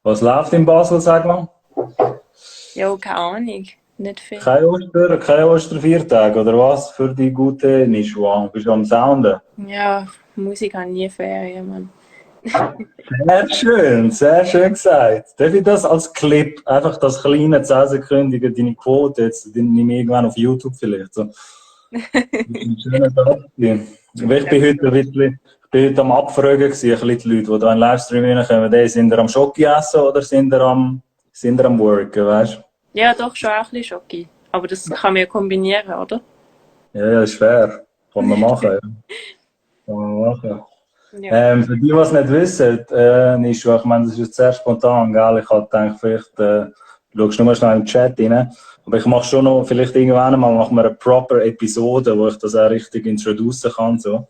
Was läuft in Basel, sag mal? Ja, keine Ahnung. Nicht viel. Kein Osterviertag, oder was? Für die gute Nischwan. Bist du am Sounden? Ja, Musik habe nie Ferien, Mann. Sehr schön gesagt. Darf ich das als Clip, einfach das kleine 10-sekündige, deine Quote, jetzt die nehme ich irgendwann auf YouTube vielleicht. So. Ein schöner Tag. Weil ich bin heute am Abfragen gewesen, ein bisschen die Leute, die da in den Livestream reinkommen, sind ihr am Schoki essen oder sind ihr am Worken, weißt du? Ja, doch, schon auch ein bisschen Schocki. Aber das kann man ja kombinieren, oder? Ja, ist fair. Kann man machen, ja. Kann man machen. Ja. Für die, die es nicht wissen, Nishu, ich meine, das ist jetzt sehr spontan, gell? Ich habe gedacht, vielleicht schaust du nur schnell im Chat rein. Aber ich mache schon noch, vielleicht irgendwann mal machen wir eine proper Episode, wo ich das auch richtig introducen kann. So.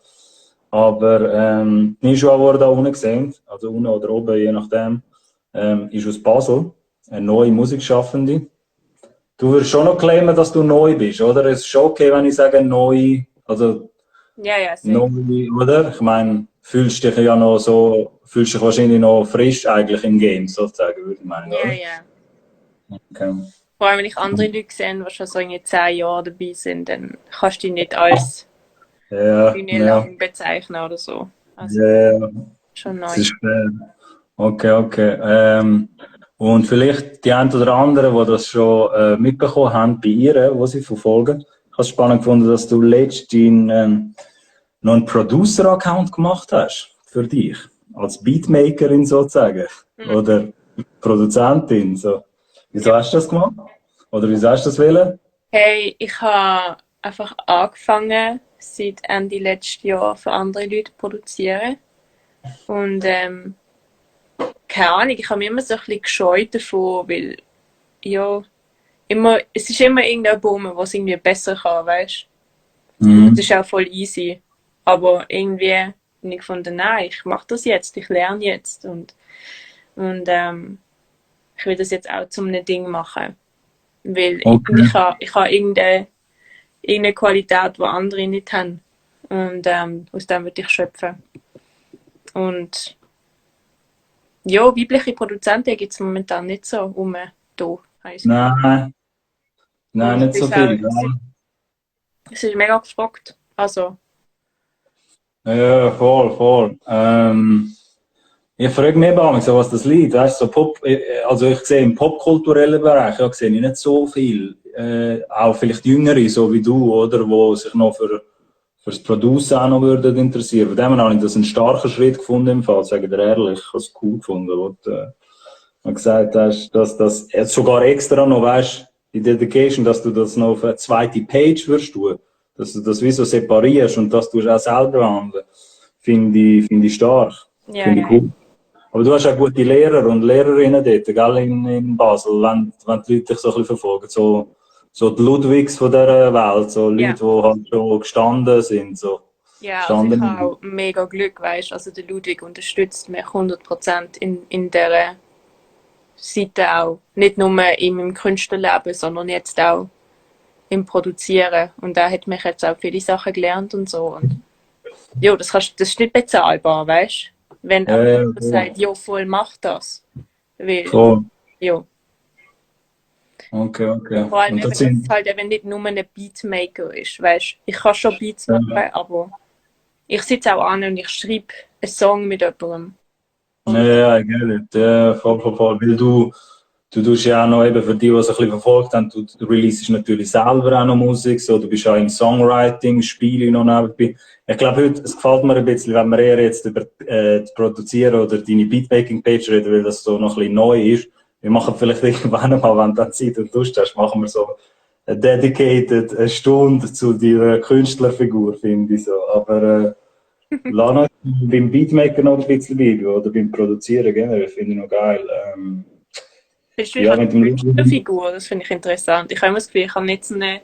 Aber Nishu, die da unten gesehen, also unten oder oben, je nachdem, ist aus Basel, eine neue Musikschaffende. Du würdest schon noch claimen, dass du neu bist, oder? Es ist schon okay, wenn ich sage neu, also Ja, ja, neu, safe. oder? Ich meine, fühlst dich ja noch so, fühlst dich wahrscheinlich noch frisch eigentlich im Game, sozusagen, würde ich meinen, Ja, oder? ja. Okay. Vor allem, wenn ich andere Leute sehe, die schon so irgendwie 10 Jahre dabei sind, dann kannst du dich nicht als Ja, ja, lang bezeichnen oder so. Also, ja, schon das neu. ist fair. Okay, okay. Und vielleicht die einen oder anderen, die das schon mitbekommen haben bei ihr, wo sie verfolgen. Ich habe es spannend gefunden, dass du letztens noch einen Producer-Account gemacht hast für dich. Als Beatmakerin sozusagen. Mhm. Oder Produzentin. So. Wieso Ja. hast du das gemacht? Oder wieso hast du das wollen? Hey, ich habe einfach angefangen, seit Ende letzten Jahr für andere Leute zu produzieren. Und keine Ahnung, ich habe mich immer so ein bisschen gescheut davon, weil ja, es ist immer irgendein Bumme, was irgendwie besser kann, weißt du? Und das Mhm. ist auch voll easy. Aber irgendwie habe ich gefunden, nein, ich mache das jetzt, ich lerne jetzt und ich will das jetzt auch zum einem Ding machen. Weil Okay. ich habe irgendeine Qualität, die andere nicht haben. Und aus dem würde ich schöpfen. Und ja, weibliche Produzenten gibt es momentan nicht so da, habe ich das Gefühl. Nein, nein, Und nicht so viel. Ja. es ist mega gefragt. Also, Ja, voll, voll. Ich frage mich eben, so, was das liegt. Weißt, so also ich sehe im popkulturellen Bereich ja, sehe ich nicht so viel. Auch vielleicht Jüngere, so wie du, oder, wo sich noch für das Producen auch noch würden interessieren. Von dem her habe ich das einen starken Schritt gefunden im Fall, sage ich dir ehrlich. Ich habe es cool gefunden, wo du gesagt hast, dass das jetzt sogar extra noch, weißt, die Dedication, dass du das noch auf eine zweite Page wirst tun. Dass du das wie so separierst und dass du es auch selber behandeln. Finde ich stark. ja, Finde ich ja, ja. cool. Aber du hast auch gute Lehrer und Lehrerinnen dort, gell, in Basel, wenn die Leute dich so ein bisschen verfolgen. So die Ludwigs von dieser Welt, so Leute, Ja, die halt schon gestanden sind, so ja, also ich habe gestanden. auch mega Glück, weißt, also der Ludwig unterstützt mich 100% in dieser Seite auch. Nicht nur in meinem Künstlerleben, sondern jetzt auch im Produzieren. Und er hat mich jetzt auch viele Sachen gelernt und so. Und ja, das ist nicht bezahlbar, weißt, wenn Ja, aber ja, jemand sagt, ja, voll, mach das. Weil, voll. ja. Okay, okay. Vor allem Und das eben, dass es sind, halt eben nicht nur ein Beatmaker ist, weißt, ich kann schon Beats machen, aber ich sitze auch an und ich schreibe einen Song mit jemandem. ja, Und ja, I get it. Ja, voll, voll, voll. Weil du tust ja auch noch eben für die, die es ein bisschen verfolgt haben, du releasest natürlich selber auch noch Musik, so, du bist auch im Songwriting, Spiele noch nebenbei. Ich glaube heute, es gefällt mir ein bisschen, wenn wir eher jetzt über das Produzieren oder deine Beatmaking-Page reden, weil das so noch ein bisschen neu ist. Wir machen vielleicht irgendwann mal, wenn du Zeit und Lust hast, machen wir so eine dedicated eine Stunde zu deiner Künstlerfigur, finde ich so. Aber lass noch beim Beatmaker noch ein bisschen bleiben oder beim Produzieren generell, finde ich noch geil. bist du Ja, eine mit dem Künstlerfigur? Das finde ich interessant. Ich habe immer das Gefühl, ich habe nicht so ein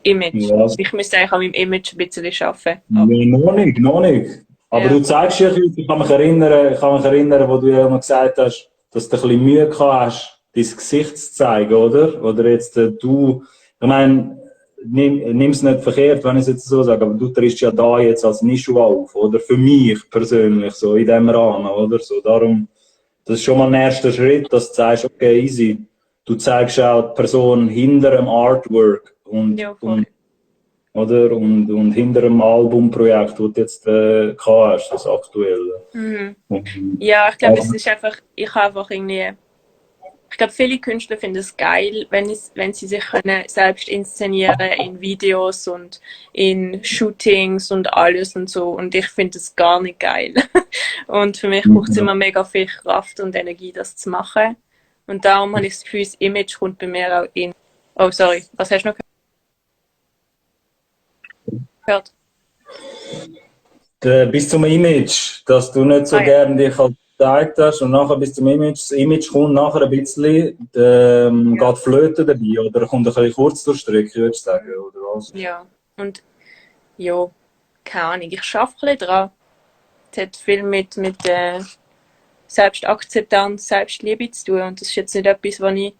Image. was? Ich müsste eigentlich an meinem Image ein bisschen arbeiten. Aber Nee, noch nicht, noch nicht. Aber ja, du zeigst ja, ich kann mich erinnern, wo du ja mal gesagt hast, dass du ein bisschen Mühe gehabt hast, dein Gesicht zu zeigen, oder? Oder jetzt du, ich meine, nimm es nicht verkehrt, wenn ich es jetzt so sage, aber du trittst ja da jetzt als Nische auf, oder? Für mich persönlich, so in dem Rahmen, oder? So, darum, Das ist schon mal ein erster Schritt, dass du sagst, okay, easy. Du zeigst auch die Person hinter dem Artwork Ja, voll. und hinter dem Albumprojekt, das du jetzt gehabt hast, das aktuelle. Mhm. Und, Ja, ich glaube, es aber, ist einfach, ich habe einfach irgendwie, ich glaube, viele Künstler finden es geil, wenn sie sich können selbst inszenieren in Videos und in Shootings und alles und so. Und ich finde es gar nicht geil. Und für mich braucht es immer mega viel Kraft und Energie, das zu machen. Und darum habe ich das Gefühl, das Image kommt bei mir auch in. Oh, sorry, was hast du noch gehört? bis zum Image, dass du nicht Ah so ja, gern dich halt gezeigt hast und nachher bis zum Image, das Image kommt nachher ein bisschen, ja. geht Flöte dabei oder kommt ein bisschen kurz durch die Strecke, würde ich sagen, oder was? Ja. Und ja, keine Ahnung, ich arbeite ein bisschen dran. Es hat viel mit Selbstakzeptanz, Selbstliebe zu tun. Und das ist jetzt nicht etwas, was ich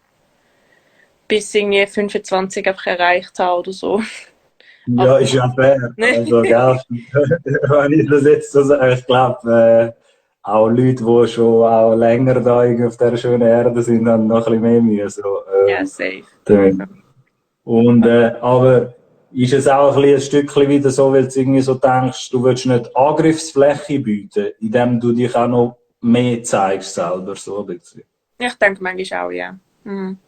bis irgendwie 25 einfach erreicht habe oder so. Ja, Aber ist ja fair. ne? Also, gell, wenn ich das jetzt so sage, ich glaube, auch Leute, die schon auch länger da irgendwie auf dieser schönen Erde sind, haben noch ein bisschen mehr Mühe. So, Ja, safe. damit. Und, aber ist es auch ein Stückchen wieder so, weil du irgendwie so denkst, du willst nicht Angriffsfläche bieten, indem du dich auch noch mehr zeigst selber, so ein bisschen. Ich denke manchmal auch, ja. Mhm.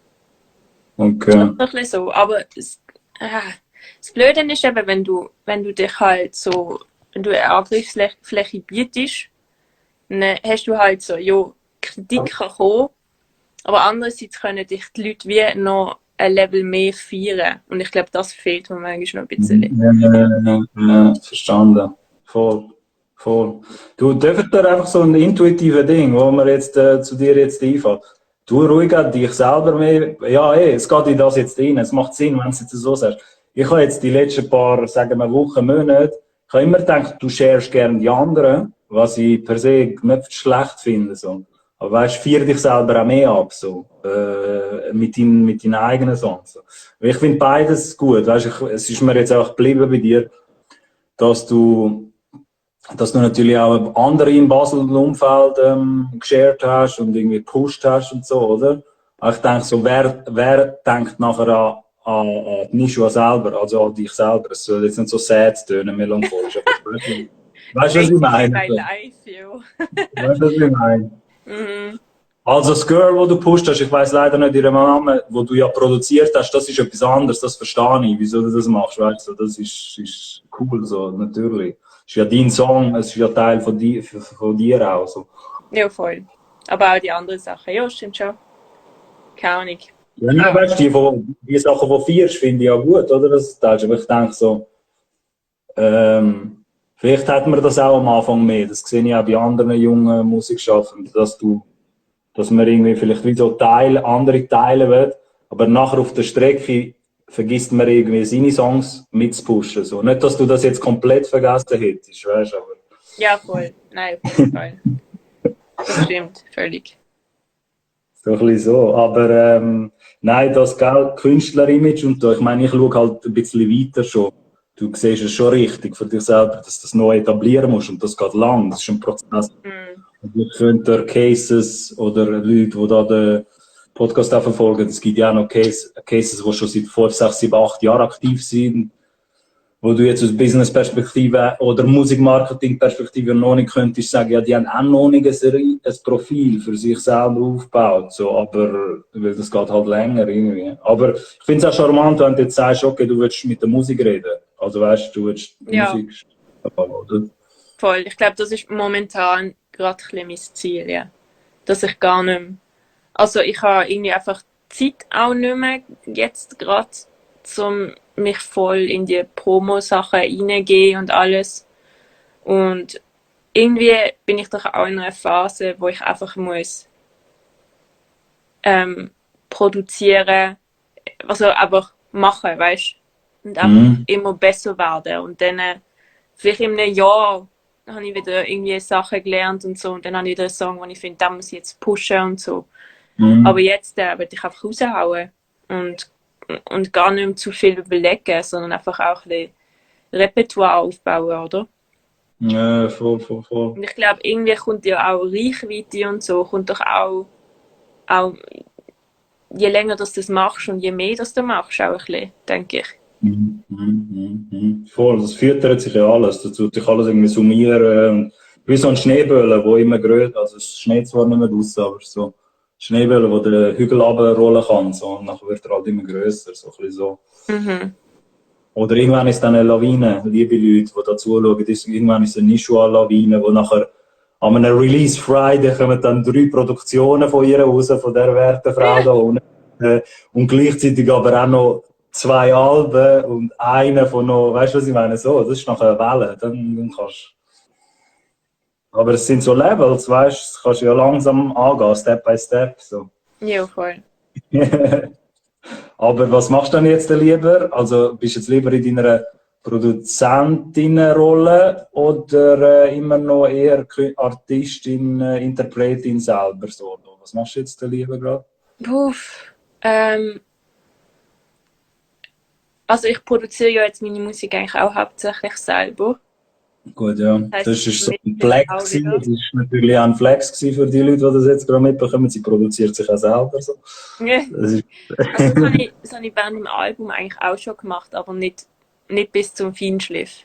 Okay. Ein bisschen so. Aber das Blöde ist eben, wenn du dich halt so, wenn du eine Angriffsfläche bietest, dann hast du halt so, ja, Kritik kann kommen, aber andererseits können dich die Leute wie noch ein Level mehr feiern. Und ich glaube, das fehlt mir manchmal noch ein bisschen. Ja, verstanden. Voll. Voll. Du dürft da einfach so ein intuitives Ding, wo mir jetzt zu dir jetzt einfällt. Du ruhig an dich selber mehr. Ja, es geht in das jetzt rein. Es macht Sinn, wenn du es jetzt so sagst. Ich habe jetzt die letzten paar, sagen wir, Wochen, Monate, ich habe immer gedacht, du sharest gerne die anderen, was ich per se nicht schlecht finde. So. Aber weißt, feier dich selber auch mehr ab, so, mit deinen eigenen Songs. So. Ich finde beides gut. Weißt, es ist mir jetzt auch geblieben bei dir, dass du, dass du natürlich auch andere im Basel-Umfeld geshared hast und irgendwie gepusht hast und so, oder? Aber ich denke so, wer denkt nachher an die Nishua selber, also an dich selber? Es soll jetzt nicht so sad tönen, melancholisch, aber weißt du, was ich Basically meine? my life, ja. Weißt du, was ich meine? Mhm. Also das Girl, wo du pusht hast, ich weiß leider nicht ihren Namen, wo du ja produziert hast, das ist etwas anderes, das verstehe ich, wieso du das machst, weißt du, das ist cool, so, natürlich. Es ist ja dein Song, es ist ja Teil von dir auch, so. Ja, voll. Aber auch die anderen Sachen, ja, stimmt schon. Keine Ahnung. Ja, nein, weißt du, die Sachen, die du feierst, finde ich ja gut, oder, das teilst, aber ich denke so, vielleicht hat man das auch am Anfang mehr, das sehe ich auch bei anderen jungen Musikschaffenden, dass man irgendwie vielleicht wie so andere teilen will, aber nachher auf der Strecke vergisst man irgendwie seine Songs mitzupushen. So. Nicht, dass du das jetzt komplett vergessen hättest, weißt du, aber Ja, voll. Nein, auf jeden Fall. Das stimmt, völlig. so ein bisschen so. Aber nein, das Künstler-Image und da, ich meine, ich schaue halt ein bisschen weiter schon. Du siehst es schon richtig für dich selber, dass du das neu etablieren musst und das geht lang, das ist ein Prozess. Mhm. Wir können da Cases oder Leute, die da den Podcast auch verfolgen, es gibt ja auch noch Cases, die schon seit 5, 6, 7, 8 Jahren aktiv sind, wo du jetzt aus Business-Perspektive oder Musikmarketing-Perspektive noch nicht könntest sagen, ja, die haben auch noch nicht ein Profil für sich selber aufgebaut, so, aber weil das geht halt länger irgendwie. Aber ich finde es auch charmant, wenn du jetzt sagst, okay, du willst mit der Musik reden. Also weißt du, willst Ja, Musik spielen, oder? voll. Ich glaube, das ist momentan gerade ein bisschen mein Ziel, ja. Dass ich gar nicht mehr, also ich habe irgendwie einfach die Zeit auch nicht mehr jetzt gerade, um mich voll in die Promo-Sachen reingehen und alles. Und irgendwie bin ich doch auch in einer Phase, wo ich einfach muss ähm, produzieren, also einfach machen, weißt, und einfach Mhm. immer besser werden. Und dann vielleicht in einem Jahr habe ich wieder irgendwie Sachen gelernt und so, und dann habe ich wieder einen Song, wo ich finde, da muss ich jetzt pushen und so. Aber Mhm. jetzt will ich einfach raushauen und, und gar nicht mehr zu viel überlegen, sondern einfach auch ein bisschen Repertoire aufbauen, oder? Voll. Und ich glaube, irgendwie kommt ja auch Reichweite und so, kommt doch auch je länger dass du das machst und je mehr das du machst, auch ein bisschen, denke ich. Voll, das füttert sich ja alles. Das tut sich alles irgendwie summieren. Und wie so ein Schneeböller, wo immer größer, also es schneit zwar nicht mehr raus, aber so Schneeböller, wo der den Hügel runterrollen kann. So, und dann wird er halt immer grösser. So, ein bisschen so. Mhm. Oder irgendwann ist dann eine Lawine, liebe Leute, die da zuschauen. Irgendwann ist es eine Nishua-Lawine, wo nachher an einem Release Friday kommen dann 3 Produktionen von ihr raus, von der werten Frau da unten. Und gleichzeitig aber auch noch 2 Alben und eine von noch, weißt du, was ich meine? So, das ist nachher eine Welle. Dann kannst aber es sind so Levels, weißt du, das kannst du ja langsam angehen, Step by Step. So. Ja, voll. Aber was machst du denn jetzt lieber? Also bist du jetzt lieber in deiner Produzentinnenrolle oder immer noch eher Artistin, Interpretin selber? So? Was machst du jetzt lieber gerade? Puff. Also ich produziere ja jetzt meine Musik eigentlich auch hauptsächlich selber. Gut, ja. Das Das heisst, ist so für ein mich Flex auch gewesen. wieder. Das ist natürlich auch ein Flex gewesen für die Leute, die das jetzt gerade mitbekommen. Sie produziert sich auch selber so. Das ist Also das habe ich während dem Album eigentlich auch schon gemacht, aber nicht bis zum Feinschliff.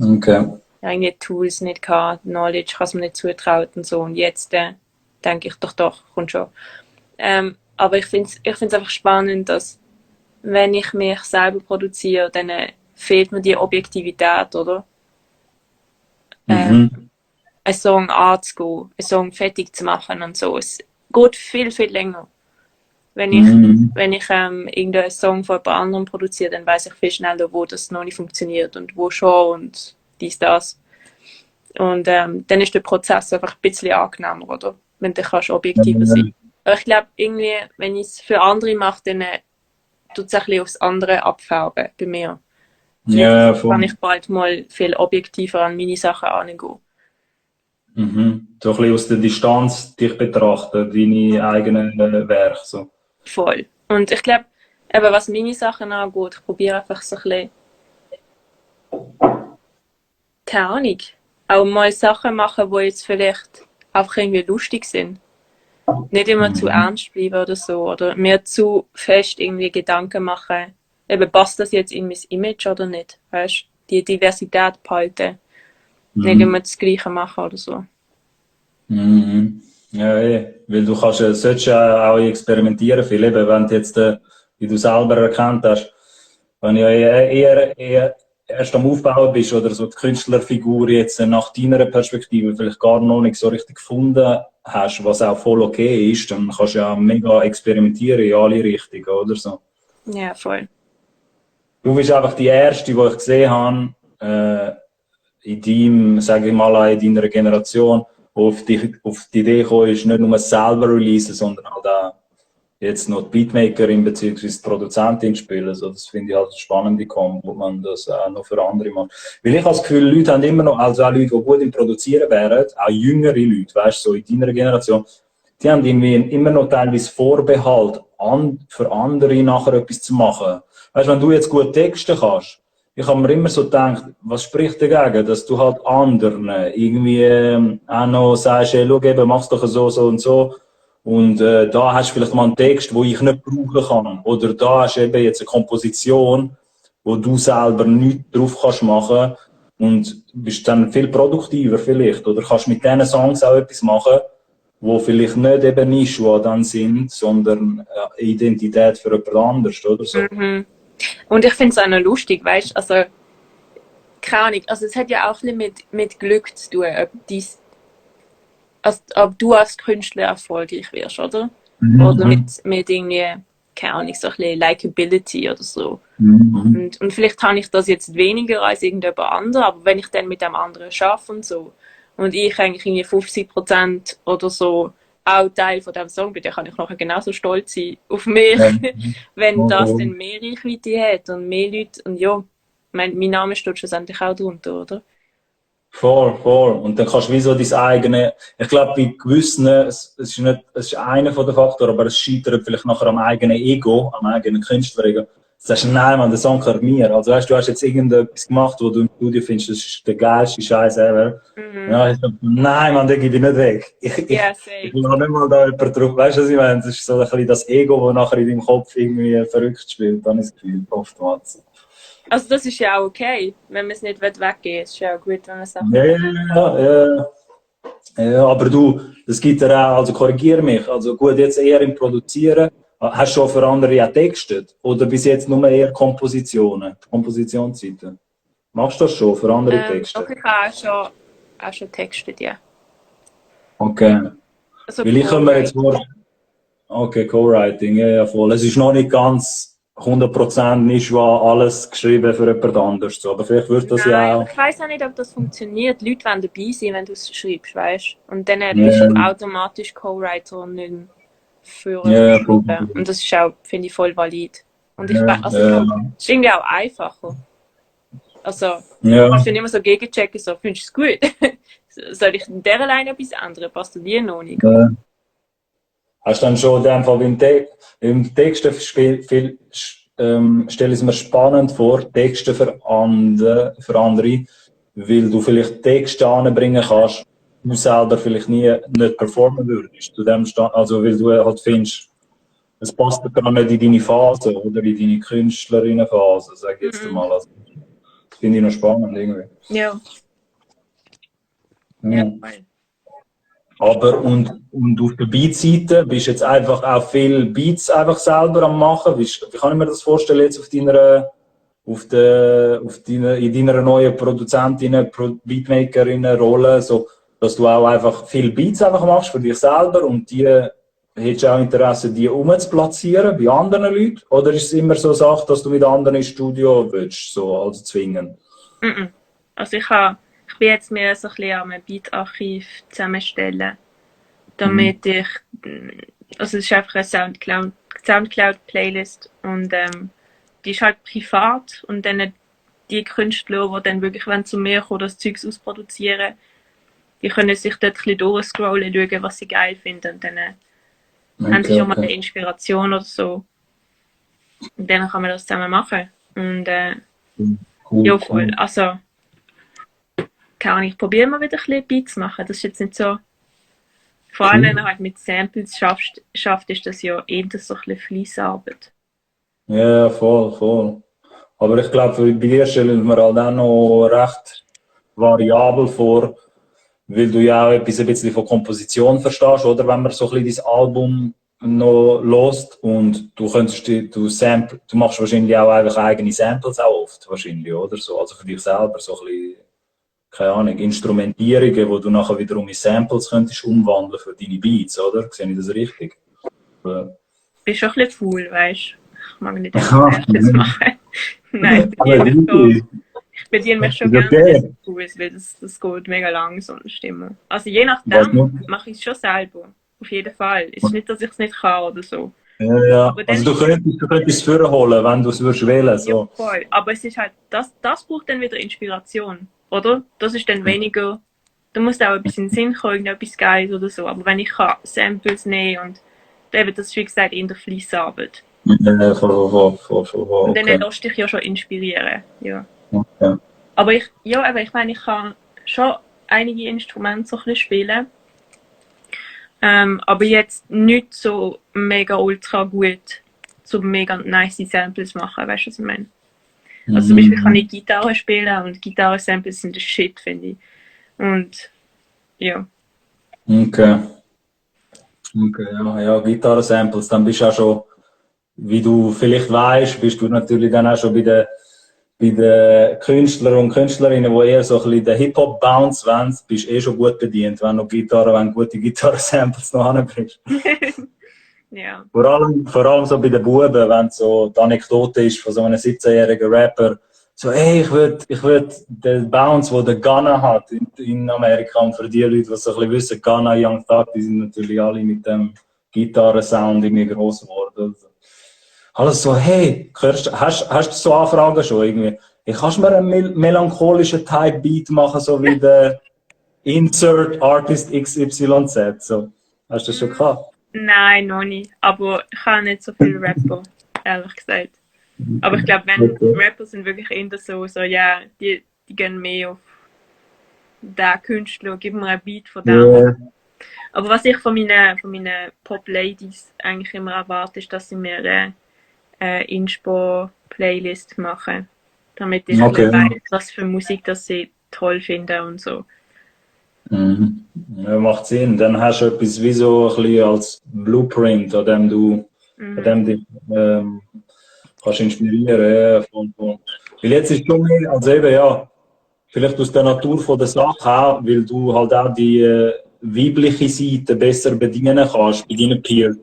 okay. Ich habe irgendwie Tools nicht gehabt, Knowledge, was man nicht zutraut und so. Und jetzt denke ich, doch, kommt schon. Aber ich finde es einfach spannend, dass wenn ich mich selber produziere, dann fehlt mir die Objektivität, oder? Mhm. Einen Song anzugehen, einen Song fertig zu machen und so. Es geht viel, viel länger. Wenn ich, Mhm. wenn ich irgendeinen Song von jemand anderem produziere, dann weiß ich viel schneller, wo das noch nicht funktioniert und wo schon und dies, das. Und dann ist der Prozess einfach ein bisschen angenehmer, oder? Wenn du kannst objektiver sein. Aber ich glaube, irgendwie, wenn ich es für andere mache, dann tut es ein bisschen aufs andere abfärben bei mir. Vielleicht Ja, kann voll. ich bald mal viel objektiver an meine Sachen angehen. Mhm. So ein bisschen aus der Distanz dich betrachten, deine eigenen Werke. So. Voll. Und ich glaube, eben was meine Sachen angeht, ich probiere einfach so ein bisschen, keine Ahnung, auch mal Sachen machen, die jetzt vielleicht einfach irgendwie lustig sind. Nicht immer zu Mhm. ernst bleiben oder so. Oder mir zu fest irgendwie Gedanken machen, eben passt das jetzt in mein Image oder nicht. Weißt du? Die Diversität behalten. Nicht Mhm. immer das Gleiche machen oder so. Mhm. Ja, weil du kannst, solltest ja auch experimentieren viel, eben, wenn du jetzt, wie du selber erkannt hast, wenn du ja eher erst am Aufbauen bist oder so die Künstlerfigur jetzt nach deiner Perspektive vielleicht gar noch nicht so richtig gefunden hast, was auch voll okay ist, dann kannst du ja mega experimentieren in alle Richtungen, oder so. Ja, voll. Du bist einfach die Erste, die ich gesehen habe, in deinem, sage ich mal, auch in deiner Generation, wo auf die Idee gekommen ist, nicht nur selber releasen, sondern halt auch jetzt noch die Beatmakerin bzw. die Produzentin spielen. Also das finde ich halt eine spannende Kombo, wo man das auch noch für andere macht. Weil ich habe das Gefühl, Leute haben immer noch, also auch Leute, die gut im Produzieren wären, auch jüngere Leute, weißt du, so in deiner Generation, die haben irgendwie immer noch teilweise Vorbehalt, für andere nachher etwas zu machen. Weißt du, wenn du jetzt gut texten kannst, ich habe mir immer so gedacht, was spricht dagegen, dass du halt anderen irgendwie auch noch sagst, hey, schau eben, mach's doch so und so. Und da hast du vielleicht mal einen Text, wo ich nicht brauchen kann. Oder da hast du eben jetzt eine Komposition, wo du selber nichts drauf kannst machen und bist dann viel produktiver vielleicht. Oder kannst mit diesen Songs auch etwas machen, wo vielleicht nicht eben Nishua dann sind, sondern eine Identität für jemand anderes oder so. Mhm. Und ich finde es auch noch lustig, weißt du, also, keine Ahnung, also es hat ja auch ein bisschen mit Glück zu tun, ob du als Künstler erfolgreich wirst, oder? Oder Mhm. mit irgendwie, keine Ahnung, so ein bisschen Likability oder so. Mhm. Und vielleicht habe ich das jetzt weniger als irgendjemand anderes, aber wenn ich dann mit dem anderen arbeite und so, und ich eigentlich irgendwie 50% oder so auch Teil von diesem Song bin, dann kann ich nachher genauso stolz sein auf mich, Ja. wenn das Voll, dann mehr Reichweite hat und mehr Leute, und ja, mein Name steht schlussendlich auch drunter, oder? voll. Und dann kannst du wie so dein eigene, ich glaube, bei gewissen, es ist nicht, es ist einer von den Faktoren, aber es scheitert vielleicht nachher am eigenen Ego, am eigenen Künstlerego. sagst du, nein, man, der Song gehört mir. Also weißt du, du hast jetzt irgendetwas gemacht, wo du im Studio findest, das ist der geilste Scheiß ever. Ja, ich so, nein, man, den gebe ich nicht weg. Ja, Ich safe. will nicht mal da jemanden drauf. Weißt du, was ich meine? Das ist so ein bisschen das Ego, das nachher in deinem Kopf irgendwie verrückt spielt. Dann ist es Gefühl, oftmals. Also das ist ja auch okay, wenn man es nicht weggeben will. Es ist ja auch gut, wenn man Sachen Ja, ja, aber du, das gibt ja auch, also korrigiere mich, also gut, jetzt eher im Produzieren. Hast du schon für andere auch textet? Oder bis jetzt nur eher Kompositionen, Kompositionsseiten? Machst du das schon für andere Doch, Texte? ich habe auch schon textet, ja. Okay. Also Weil ich kann mir jetzt Co-Writing. vorstellen, okay, Co-Writing, ja, ja, voll. Es ist noch nicht ganz 100% nicht wahr alles geschrieben für jemand anderes, so. Aber vielleicht wird das Nein, ja aber auch. ich weiß auch nicht, ob das funktioniert. Die Leute wollen dabei sein, wenn du es schreibst, weißt du? Und dann bist Ja, du automatisch Co-Writer und nicht mehr Führer ja, vom ja, voll. Schreiben. Und das ist auch, finde ich, voll valid. Und ich weiß, Ja, also ja, es ist irgendwie auch einfacher. Also, ja. kannst du nicht immer so gegenchecken, so, findest du es gut? Soll ich in dieser Line etwas ändern? Passt dir die noch nicht? Ja. Hast du dann schon in dem Fall im Text stelle ich es mir spannend vor, Texte für andere, weil du vielleicht Texte anbringen kannst, du selber vielleicht nicht performen würdest. Zu dem also weil du halt findest, es passt gar nicht in deine Phase oder in deine Künstlerinnenphase, sag ich jetzt Mhm. mal. Also, das finde ich noch spannend irgendwie. Ja, ja, Ja. voll. Aber und auf der Beat-Seite bist du jetzt einfach auch viel Beats einfach selber am machen. Wie kann ich mir das vorstellen jetzt in deiner neuen Produzentinnen, Beatmakerinnen-Rolle, so, dass du auch einfach viel Beats einfach machst für dich selber und die hättest du auch Interesse, die umzuplatzieren bei anderen Leuten? Oder ist es immer so eine Sache, dass du mit anderen ins Studio willst, so, also zwingen? Mhm. Also ich bin jetzt mehr so ein bisschen am Beat-Archiv zusammenstellen, Mhm. damit ich, also es ist einfach eine Soundcloud-Playlist und die ist halt privat und dann die Künstler, die dann wirklich wenn zu mir kommen, das Zeugs ausproduzieren, die können sich dort ein bisschen durchscrollen, schauen, was sie geil finden und dann haben sie Okay, schon mal okay. eine Inspiration oder so und dann kann man das zusammen machen und ja Cool, voll, cool. also keine Ahnung, ich probiere mal wieder ein bisschen Beats zu machen, das ist jetzt nicht so, vor allem wenn Cool. man halt mit Samples schafft ist das ja eher so ein bisschen Fleissarbeit. Ja, voll, voll. Aber ich glaube, bei dir stellen wir halt auch noch recht variabel vor, weil du ja auch etwas ein bisschen von Komposition verstehst, oder? Wenn man so ein bisschen dein Album noch lost und du könntest, du machst wahrscheinlich auch einfach eigene Samples auch oft, wahrscheinlich, oder? So, also für dich selber so ein bisschen, keine Ahnung, Instrumentierungen, wo du nachher wiederum in Samples könntest umwandeln für deine Beats, oder? Sehe ich das richtig? Ja. Bin schon ein bisschen faul, weißt du. Ich mag nicht immer Aha, Samples machen. Nein, aber easy. ich bediene mich schon Ist gerne an okay. diesen Tools, weil das geht mega lang, so eine Stimme. Also je Was nachdem muss mache ich es schon selber. Auf jeden Fall. Es ist nicht, dass ich es nicht kann oder so. Ja, ja. Aber dann Also ist es, du könntest es vorholen, wenn du es würdest wählen, ja so. voll. Aber es ist halt, das braucht dann wieder Inspiration, oder? Das ist dann weniger, da muss auch ein bisschen Sinn kommen, irgendetwas Geiles oder so. Aber wenn ich kann Samples nehmen und eben, das ist wie gesagt in der Fleissarbeit. Und dann Okay. lässt dich ja schon inspirieren. Ja. Okay. Aber ich meine, ich kann schon einige Instrumente so ein bisschen spielen. Aber jetzt nicht so mega ultra gut, so mega nice Samples machen, weißt du, was ich meine? Also zum Beispiel kann ich Mhm. Gitarre spielen und Gitarre-Samples sind das Shit, finde ich. Und ja. Okay. Okay, ja, ja, Gitarre-Samples, dann bist du auch schon, wie du vielleicht weißt, bist du natürlich dann auch schon bei den Künstlern und Künstlerinnen, die eher so ein bisschen den Hip-Hop-Bounce wollen, bist du eh schon gut bedient, wenn du gute Gitarre-Samples noch anbringst. Ja. Vor allem so bei den Buben, wenn so die Anekdote ist von so einem 17-jährigen Rapper, so, ey, ich würd den Bounce, den der Ghana hat in Amerika, und für die Leute, die so ein bisschen wissen, Ghana, Young Thug, die sind natürlich alle mit dem Gitarrensound irgendwie gross geworden. Also, alles so, hey, hast du so Anfragen schon irgendwie? Hey, kannst du mir einen melancholischen Type-Beat machen, so wie der Insert Artist XYZ? So, hast du das schon gehabt? Nein, noch nicht. Aber ich habe nicht so viele Rapper, ehrlich gesagt. Aber ich glaube, wenn Okay. Rapper sind wirklich eher so ja, die gehen mehr auf den Künstler, gib mir ein Beat von dem. Ja, Aber was ich von meinen Pop-Ladies eigentlich immer erwarte, ist, dass sie mir eine Inspo-Playlist machen, damit ich ein okay. bisschen weiß, was für Musik das sie toll finden und so. Mhm. Ja, macht Sinn. Dann hast du etwas wie so ein bisschen als Blueprint, an Mhm. dem dich kannst inspirieren. Ja, voll. Weil jetzt ist schon mehr, also eben, ja, vielleicht aus der Natur von der Sache auch, weil du halt auch die weibliche Seite besser bedienen kannst bei deinen Peers.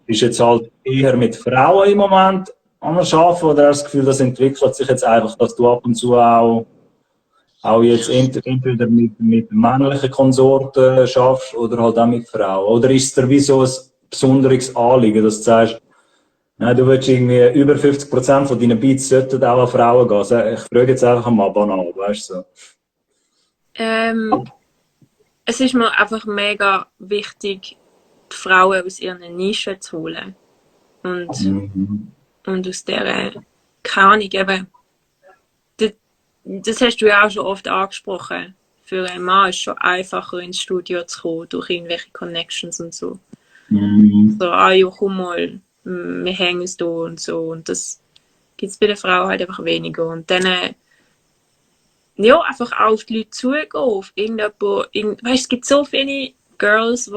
Ist jetzt halt eher mit Frauen im Moment am Arbeiten oder hast du das Gefühl, das entwickelt sich jetzt einfach, dass du ab und zu auch jetzt entweder mit männlichen Konsorten schaffst oder halt auch mit Frauen? Oder ist es dir wie so ein besonderes Anliegen, dass du sagst, nein, du willst irgendwie über 50% von deinen Beats sollten auch an Frauen gehen? Also ich frage jetzt einfach mal banal, weißt du? So. Ähm, Es ist mir einfach mega wichtig, die Frauen aus ihren Nischen zu holen. Und, Mhm. und aus der, keine Ahnung, eben, das, das hast du ja auch schon oft angesprochen. Für einen Mann ist es schon einfacher ins Studio zu kommen, durch irgendwelche Connections und so. Mhm. So, ah ja, komm mal, wir hängen es da und so. Und das gibt es bei der Frau halt einfach weniger. Und dann, ja, einfach auch auf die Leute zugehen, auf weißt du, es gibt so viele Girls,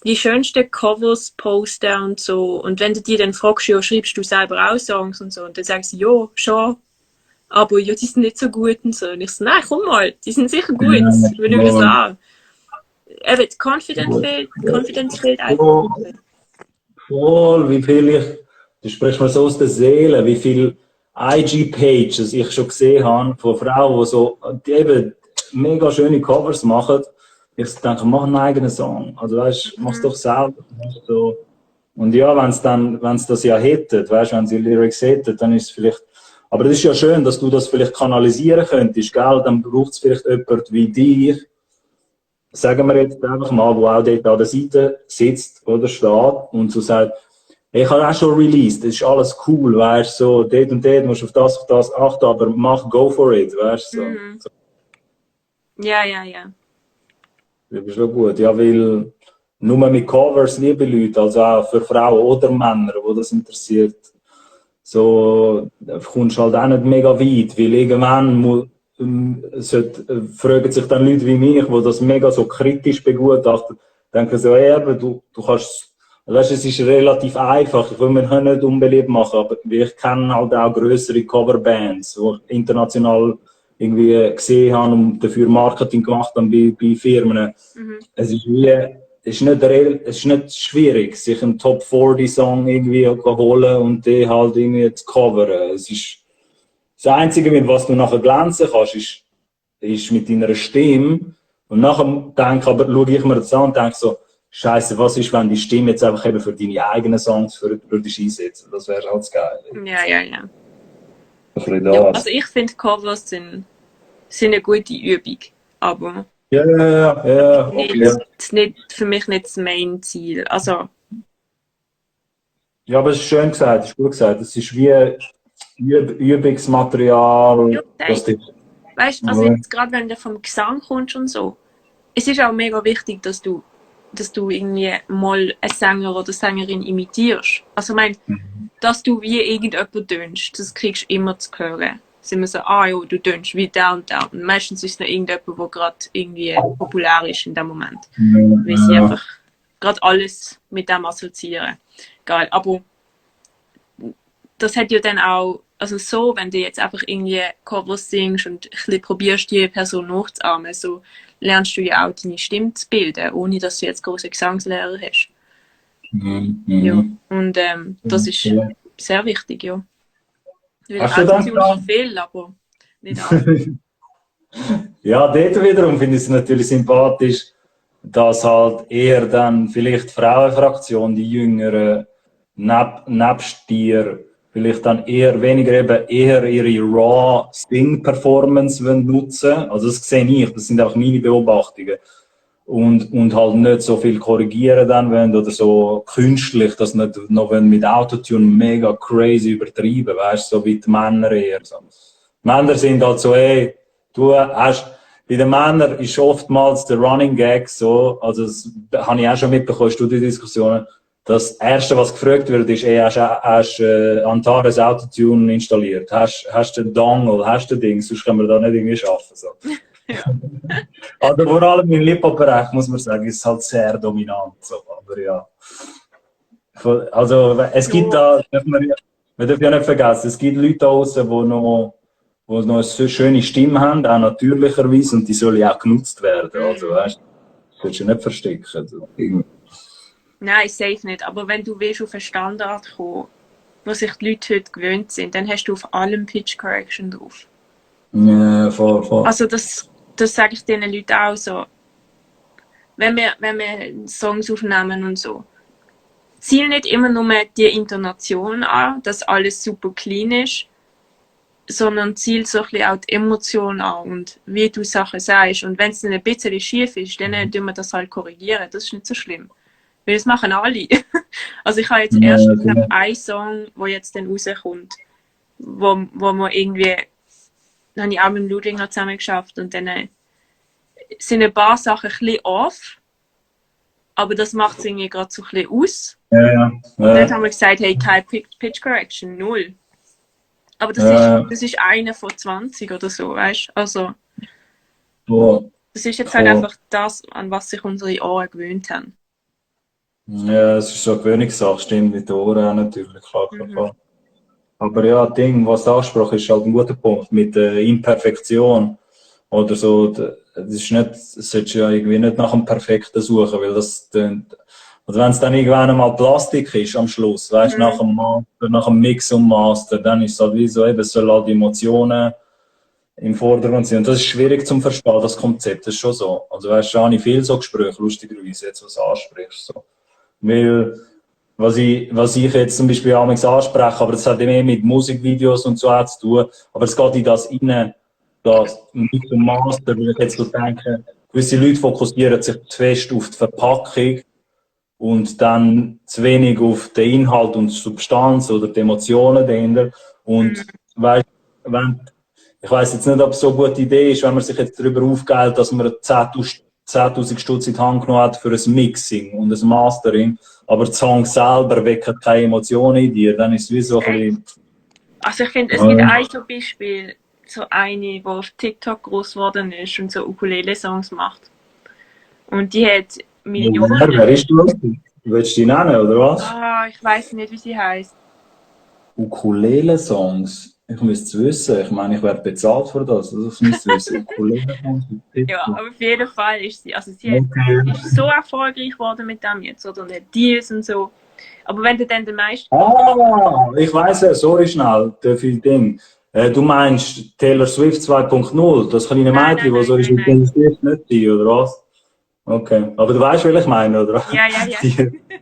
die schönsten Covers posten und so. Und wenn du die dann fragst, ja, schreibst du selber auch Songs und so, und dann sagen sie, ja, schon, aber ja, die sind nicht so gut und so. Und ich so, nein, komm mal, die sind sicher gut, Ja, wir schauen es voll. an. Eben, Confidence fehlt einfach. Voll, voll, wie viel du sprichst mir so aus der Seele, wie viel IG-Pages ich schon gesehen habe von Frauen, die so die eben mega schöne Covers machen. Ich denke, mach einen eigenen Song. Also weißt, mach's Mhm. doch selber. So. Und ja, wenn es das ja hätten, weißt, wenn sie Lyrics hätten, dann ist es vielleicht. Aber das ist ja schön, dass du das vielleicht kanalisieren könntest, gell? Dann braucht es vielleicht jemand wie dich, sagen wir jetzt einfach mal, wo auch dort an der Seite sitzt oder steht und so sagt, hey, ich habe auch schon released, das ist alles cool, weißt du, so, dort und dort musst du auf das achten, aber mach, go for it, weißt du, so. Mhm. Ja, ja, ja. Das ist schon gut, ja, weil nur mit Covers, liebe Leute, also auch für Frauen oder Männer, wo das interessiert, so kommst du halt auch nicht mega weit, weil irgendwann fragen sich dann Leute wie mich, die das mega so kritisch begutachten, denken so, hey, aber du kannst, weißt, es ist relativ einfach, ich will mir nicht unbeliebt machen, aber ich kenne halt auch größere Coverbands, die ich international irgendwie gesehen haben und dafür Marketing gemacht haben bei Firmen. Mhm. Es ist wie, es ist nicht schwierig, sich einen Top 40 Song irgendwie zu holen und den halt irgendwie zu coveren. Es ist, das Einzige, mit was du nachher glänzen kannst, ist mit deiner Stimme. Und nachher schaue ich mir das an und denke so, Scheiße, was ist, wenn die Stimme jetzt einfach eben für deine eigenen Songs würdest einsetzen? Das wäre halt das Geile. Ja, ja, ja. Ein bisschen Ja, also das. ich finde Covers sind eine gute Übung, aber Ja, ja, ja, okay. ist nicht, für mich nicht das Main-Ziel. Also, Ja, aber es ist schön gesagt, es ist gut gesagt. Es ist wie ja, Übungsmaterial, das dich. weißt, also jetzt gerade wenn du vom Gesang kommst und so, es ist auch mega wichtig, dass du irgendwie mal einen Sänger oder Sängerin imitierst. Also ich meine, dass du wie irgendjemand tönst, das kriegst du immer zu hören. Sind wir so, ah ja, du tönst wie der und der. Und meistens ist es noch irgendjemand, der gerade irgendwie populär ist in dem Moment. Weil sie Ja, einfach gerade alles mit dem assoziieren. Geil. Aber das hat ja dann auch, also so, wenn du jetzt einfach irgendwie Covers singst und ein bisschen probierst, die Person nachzuahmen, so lernst du ja auch deine Stimme zu bilden, ohne dass du jetzt große Gesangslehrer hast. Ja. mhm. Und das ist Ja. sehr wichtig, ja. Weil Hast du gedacht, Autotune kann viel, aber nicht alles. ja, dort wiederum finde ich es natürlich sympathisch, dass halt eher dann vielleicht die Frauenfraktion, die Jüngeren, nebst dir, vielleicht dann eher weniger eben eher ihre Raw Sing-Performance nutzen. Also das sehe ich, das sind auch meine Beobachtungen. und halt nicht so viel korrigieren dann wollen oder so künstlich, dass nicht noch mit Autotune mega crazy übertreiben, weißt du, so wie die Männer eher. So. Männer sind halt so, ey, du hast, bei den Männern ist oftmals der Running Gag so, also das habe ich auch schon mitbekommen, Studiendiskussionen, das Erste, was gefragt wird, ist, ey, hast du Antares Autotune installiert? Hast du den Dongle? Hast du den Ding? Sonst können wir da nicht irgendwie schaffen. So. Ja. Also vor allem im Hip-Hop-Bereich, muss man sagen, ist es halt sehr dominant. So. Aber ja. Also es gibt da, wir dürfen ja nicht vergessen, es gibt Leute da draußen, die noch eine schöne Stimme haben, auch natürlicherweise, und die sollen ja auch genutzt werden. Also weißt du, das sollst du nicht verstecken. Also, Nein, safe nicht. Aber wenn du willst auf einen Standard kommen, wo sich die Leute heute gewöhnt sind, dann hast du auf allem Pitch Correction drauf. ja, voll. Also das sage ich den Leuten auch so. Wenn wir Songs aufnehmen und so, ziel nicht immer nur die Intonation an, dass alles super clean ist, sondern ziel so ein bisschen auch die Emotion an und wie du Sachen sagst. Und wenn es dann ein bisschen schief ist, dann tun wir das halt korrigieren. Das ist nicht so schlimm. Weil das machen alle. Also ich habe jetzt erst einen Song, der jetzt dann rauskommt, wo wir irgendwie, dann habe ich auch mit dem Ludwig noch zusammen geschafft und dann sind ein paar Sachen ein bisschen off, aber das macht es irgendwie gerade so ein bisschen aus. Ja. Und dann haben wir gesagt, hey, kein Pitch Correction, 0. Aber das ist einer von 20 oder so, weißt du? Also, das ist jetzt halt einfach das, an was sich unsere Ohren gewöhnt haben. Ja, es ist so eine Gewöhnungssache, stimmt, mit den Ohren auch natürlich, klar. Aber ja, Ding, was du ansprachst, ist halt ein guter Punkt mit der Imperfektion oder so. Das ist nicht, das solltest du ja irgendwie nicht nach dem Perfekten suchen, weil das tönt, also wenn es dann irgendwann mal Plastik ist am Schluss, weißt du, nach dem Mix und Master, dann ist es halt wie so, eben, es soll halt die Emotionen im Vordergrund sind. Und das ist schwierig zum Verstehen, das Konzept, das ist schon so. Also weißt du, da habe ich viel so Gespräche, lustigerweise, jetzt was du ansprichst, so. Weil, was ich jetzt zum Beispiel amigs anspreche, aber das hat mehr mit Musikvideos und so zu tun, aber es geht in das rein, das mit dem Master, weil ich jetzt so denke, gewisse Leute fokussieren sich zu fest auf die Verpackung und dann zu wenig auf den Inhalt und die Substanz oder die Emotionen dahinter. Und weißt, ich weiß jetzt nicht, ob es so eine gute Idee ist, wenn man sich jetzt darüber aufgeilt, dass man 10.000 Stutz in die Hand genommen hat für ein Mixing und ein Mastering, aber der Song selber weckt keine Emotionen in dir, dann ist es wie so ein bisschen... Also ich finde, es gibt ein so Beispiel, so eine, die auf TikTok groß geworden ist und so Ukulele-Songs macht. Und die hat Millionen... Wer ist das? Willst du die nennen, oder was? Ah, ich weiß nicht, wie sie heißt. Ukulele-Songs? Ich müsste es wissen. Ich meine, ich werde bezahlt für das. Also ich müsste wissen. Ukulele-Songs mit Titel. Ja, aber auf jeden Fall ist sie, also sie ist so erfolgreich geworden mit dem jetzt, oder nicht Deals und so. Aber wenn du dann den meisten... Ah, ich weiß ja, sorry schnell, der viel Ding. Du meinst Taylor Swift 2.0, das kleine Mädchen, das so ist mit Taylor Swift nicht die, oder was? Okay, aber du weißt, was ich meine, oder? Ja.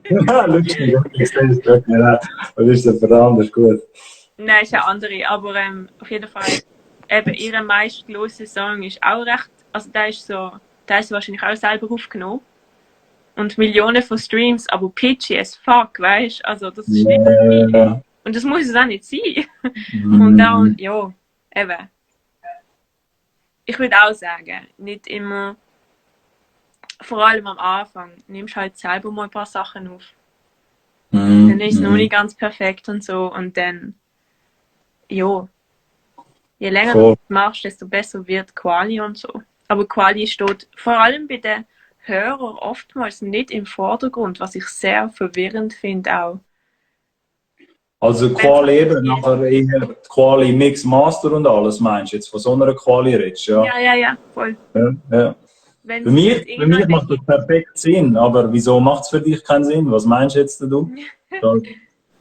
Ja, lustig, ich sehe es nicht mehr. Was ist das verdammt, ist gut. Nein, ist ja andere, aber auf jeden Fall, eben ihre meistgelose Song ist auch recht, also der ist wahrscheinlich auch selber aufgenommen. Und Millionen von Streams, aber pitchy as fuck, weißt du? Also das ist nicht viel. Und das muss es auch nicht sein. Und dann, ja, eben. Ich würde auch sagen, nicht immer, vor allem am Anfang, nimmst halt selber mal ein paar Sachen auf. Dann ist es noch nicht ganz perfekt und so. Und dann, ja, je länger du das machst, desto besser wird Quali und so. Aber Quali steht vor allem bei den Hörern oftmals nicht im Vordergrund, was ich sehr verwirrend finde auch. Also Quali eben, nachher eher Quali Mix Master und alles, meinst du jetzt? Von so einer Quali redest, ja? Ja, voll. Ja. Für mich macht das perfekt Sinn, aber wieso macht es für dich keinen Sinn? Was meinst du jetzt du?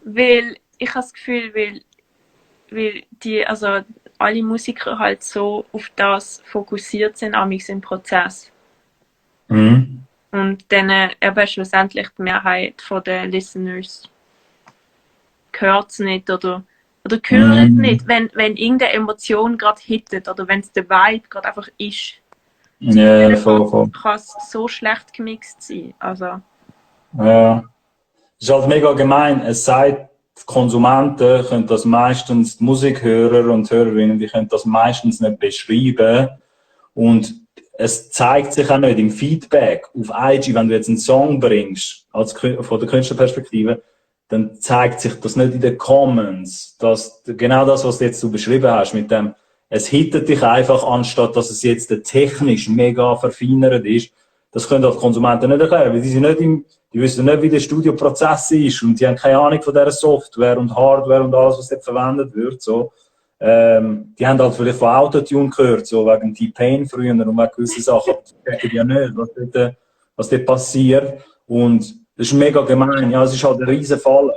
Weil ich habe das Gefühl, weil also alle Musiker halt so auf das fokussiert sind, amigs im Prozess. Und dann eben schlussendlich die Mehrheit der Listeners hört es nicht oder hören nicht, wenn irgendeine Emotion gerade hittet oder wenn es der Vibe gerade einfach ist. Ja, voll. Kann es so schlecht gemixt sein. Also, Ja. Es ist halt mega gemein. Es sagt, die Konsumenten können das meistens, die Musikhörer und Hörerinnen, die können das meistens nicht beschreiben. Und es zeigt sich auch nicht im Feedback auf IG, wenn du jetzt einen Song bringst, von der Künstlerperspektive, dann zeigt sich das nicht in den Comments. Genau das, was du jetzt beschrieben hast, mit dem, es hittet dich einfach, anstatt dass es jetzt technisch mega verfeinert ist. Das können auch die Konsumenten nicht erklären, weil die wissen nicht, wie der Studioprozess ist und die haben keine Ahnung von dieser Software und Hardware und alles, was dort verwendet wird. So. Die haben halt vielleicht von Autotune gehört, so wegen T-Pain früher und wegen gewissen Sachen, aber die checken ja nicht, was dort passiert. Und das ist mega gemein. Ja, es ist halt ein riesen Fall.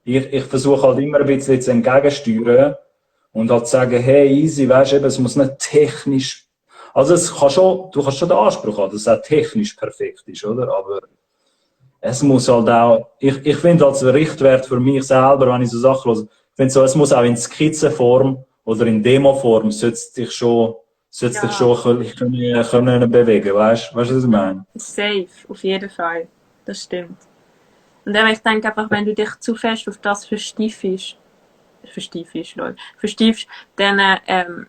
Ich versuche halt immer ein bisschen jetzt entgegensteuern und halt zu sagen, hey, easy, weißt du, es muss nicht technisch, also du kannst schon den Anspruch haben, dass es auch technisch perfekt ist, oder? Aber es muss halt auch, ich finde als Richtwert für mich selber, wenn ich so Sachen höre, ich finde so, es muss auch in Skizzenform oder in Demoform sollte dich ja, schon können bewegen, weißt du, was ich meine? safe, auf jeden Fall. Das stimmt. Und eben, ich denke einfach, wenn du dich zu fest auf das verstiefst, dann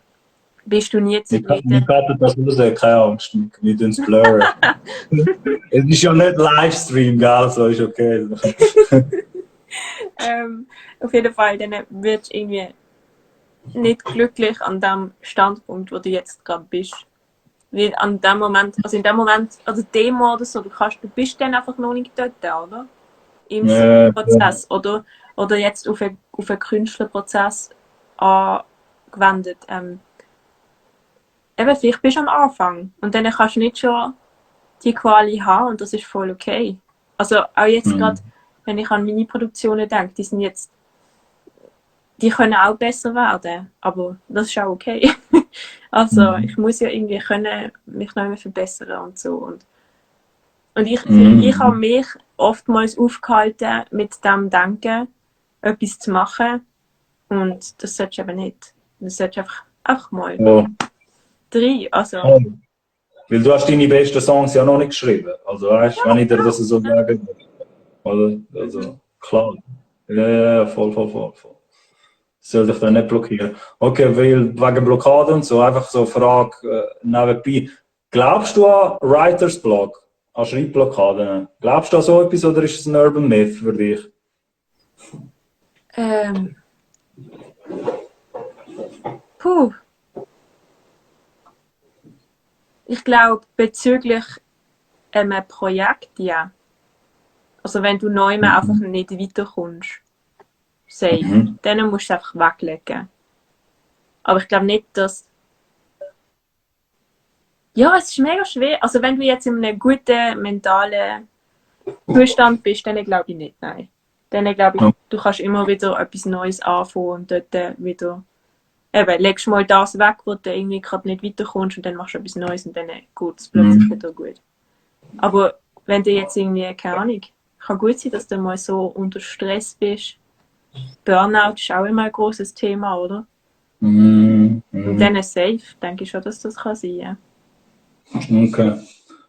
bist du nie Wir zufrieden. cutten das raus, keine Angst, wir tun es blurren. Es ist ja nicht Livestream, gell, so ist okay. Auf jeden Fall, dann wirst du irgendwie nicht glücklich an dem Standpunkt, wo du jetzt gerade bist. Weil an dem Moment, also in dem Moment, also Demo oder so, du bist dann einfach noch nicht dort, oder? Im Ja, Prozess. Oder jetzt auf einen Künstlerprozess angewendet. Eben, vielleicht bist du am Anfang und dann kannst du nicht schon die Quali haben und das ist voll okay. Also auch jetzt gerade, wenn ich an meine Produktionen denke, die können auch besser werden, aber das ist auch okay. Also ich muss ja irgendwie können mich noch immer verbessern und so. Und ich habe mich oftmals aufgehalten, mit dem Denken etwas zu machen und das solltest du eben nicht. Das solltest du einfach mal ja. rein. Also, Weil du hast deine besten Songs ja noch nicht geschrieben. Also weißt, wenn ich dir das so sage, oder? Also klar. Ja, voll. Das soll dich dann nicht blockieren. Okay, weil wegen Blockade und so, einfach so eine Frage nebenbei. Glaubst du an Writers Block? An Schreibblockaden? Glaubst du an so etwas oder ist es ein Urban Myth für dich? ähm, puh. Ich glaube, bezüglich einem Projekt, ja. Also wenn du neu mal einfach nicht weiterkommst, safe. Mhm. Dann musst du es einfach weglegen. Aber ich glaube nicht, dass. Ja, es ist mega schwer. Also wenn du jetzt in einem guten mentalen Zustand bist, dann glaube ich nicht, nein. Dann glaube ich, du kannst immer wieder etwas Neues anfangen und dort wieder. Eben, legst mal das weg, wo du irgendwie gerade nicht weiterkommst und dann machst du etwas Neues und dann geht es plötzlich Mhm. wieder gut. Aber wenn du jetzt irgendwie, keine Ahnung, kann gut sein, dass du mal so unter Stress bist. Burnout ist auch immer ein großes Thema, oder? Mhm. Und Mhm. dann safe, denke ich schon, dass das kann sein kann. Okay.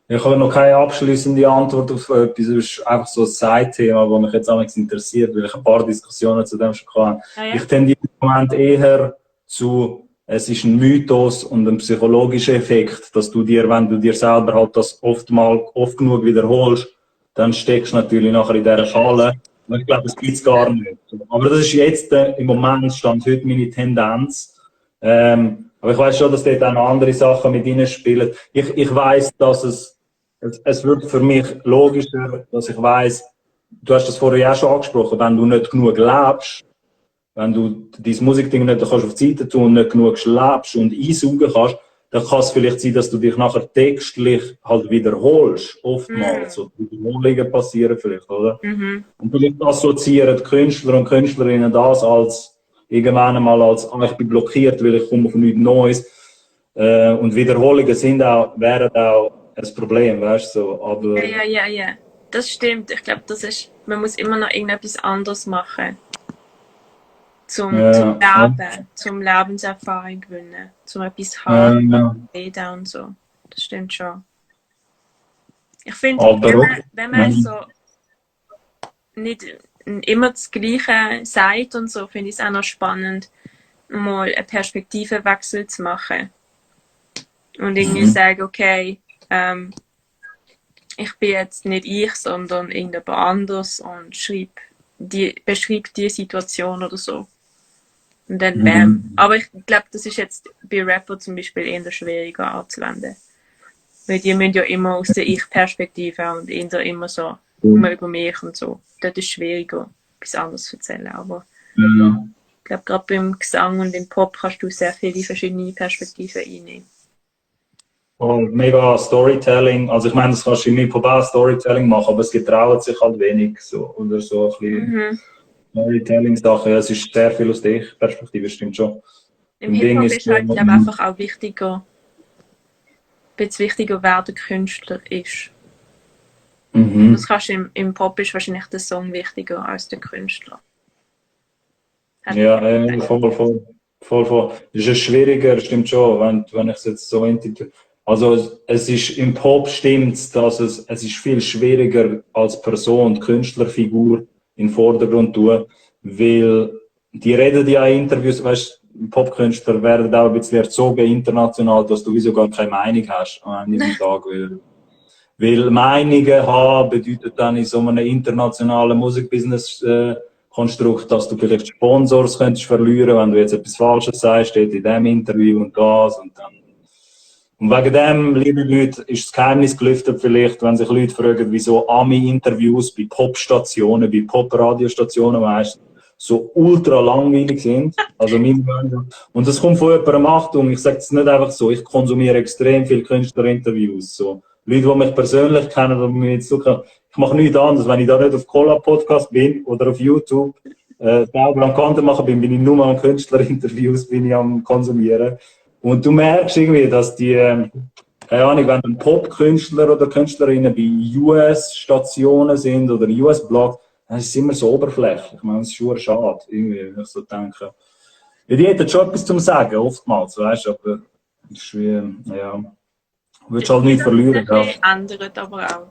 Ich habe noch keine abschließende Antwort auf etwas. Es ist einfach so ein Side-Thema, das mich jetzt auch interessiert, weil ich ein paar Diskussionen zu dem schon hatte. Ja, ja. Ich tendiere im Moment eher zu, es ist ein Mythos und ein psychologischer Effekt, dass du dir, wenn du dir selber halt das oft genug wiederholst, dann steckst du natürlich nachher in dieser Falle. Und ich glaube, das gibt es gar nicht. Aber das ist jetzt im Moment, stand heute meine Tendenz. Aber ich weiß schon, dass dort auch noch andere Sachen mit ihnen spielen. Ich weiß, dass es wird für mich logischer, dass ich weiß, du hast das vorher auch schon angesprochen, wenn du nicht genug lebst, wenn du dein Musikding nicht kannst auf die Seite tun und nicht genug lebst und einsaugen kannst, dann kann es vielleicht sein, dass du dich nachher textlich halt wiederholst, oftmals. So Wiederholungen passieren vielleicht, oder? Mhm. Und vielleicht assoziieren die Künstler und Künstlerinnen das als irgendwann einmal als, ich bin blockiert, weil ich komme auf nichts Neues. Und Wiederholungen wären auch ein Problem, weißt du, so. Ja, Aber ja, ja, ja. Das stimmt. Ich glaube, man muss immer noch irgendetwas anderes machen. Zum ja, Leben, zum Lebenserfahrung gewinnen, zum etwas haben, äh, reden und so. das stimmt schon. Ich finde, Aber wenn man so nicht immer das Gleiche sagt und so, finde ich es auch noch spannend, mal einen Perspektivenwechsel zu machen. Und irgendwie sagen, okay, ich bin jetzt nicht ich, sondern irgendjemand anderes und beschreibe die Situation oder so. Und dann bam. Aber ich glaube, das ist jetzt bei Rapper zum Beispiel eher schwieriger anzuwenden. Weil die müssen ja immer aus der Ich-Perspektive und eher immer so über mich und so. Das ist schwieriger, etwas anderes zu erzählen. Aber ich glaube, gerade beim Gesang und im Pop kannst du sehr viele verschiedene Perspektiven einnehmen. Und mega Storytelling, also ich meine, das kannst du im Hip-Hop auch Storytelling machen, aber es getraut sich halt wenig so, oder so ein bisschen Storytelling-Sachen. Ja, es ist sehr viel aus der Ich-Perspektive, stimmt schon. Im Hip-Hop ist halt, glaube ich, einfach auch wichtiger, wer der Künstler ist. Das kannst du im Pop ist wahrscheinlich der Song wichtiger als der Künstler. Ja, voll. Das ist schwieriger, stimmt schon, wenn ich es jetzt so intitiere. Also es ist im Pop stimmt, dass es ist viel schwieriger als Person, Künstlerfigur in den Vordergrund zu tun, weil die reden ja in Interviews, weißt Popkünstler werden auch ein bisschen erzogen international, dass du wieso gar keine Meinung hast an diesem Tag. Weil Meinungen haben bedeutet dann in so einem internationalen Musikbusiness Konstrukt, dass du vielleicht Sponsors könntest verlieren, wenn du jetzt etwas Falsches sagst, steht in diesem Interview und das und dann. Und wegen dem, liebe Leute, ist das Geheimnis gelüftet vielleicht, wenn sich Leute fragen, wieso Ami-Interviews bei Popstationen, bei Pop-Radiostationen meistens so ultra langweilig sind. Also und das kommt von jemandem, Achtung, ich sage es nicht einfach so, ich konsumiere extrem viele Künstlerinterviews. So. Leute, die mich persönlich kennen, die mich jetzt suchen, ich mache nichts anderes, wenn ich da nicht auf Cola-Podcast bin oder auf YouTube selber am Content machen bin ich nur am Künstlerinterviews bin ich am konsumieren. Und du merkst irgendwie, dass die, keine Ahnung, wenn ein Popkünstler oder Künstlerinnen bei US-Stationen sind oder US-Blogs, dann ist es immer so oberflächlich. Ich meine, das ist schon schade, irgendwie, wenn ich so denke. Ja, die hätten schon etwas zum Sagen, oftmals, weißt du, aber das ist wie, ja, du willst halt nicht verlieren. Das ändert aber auch.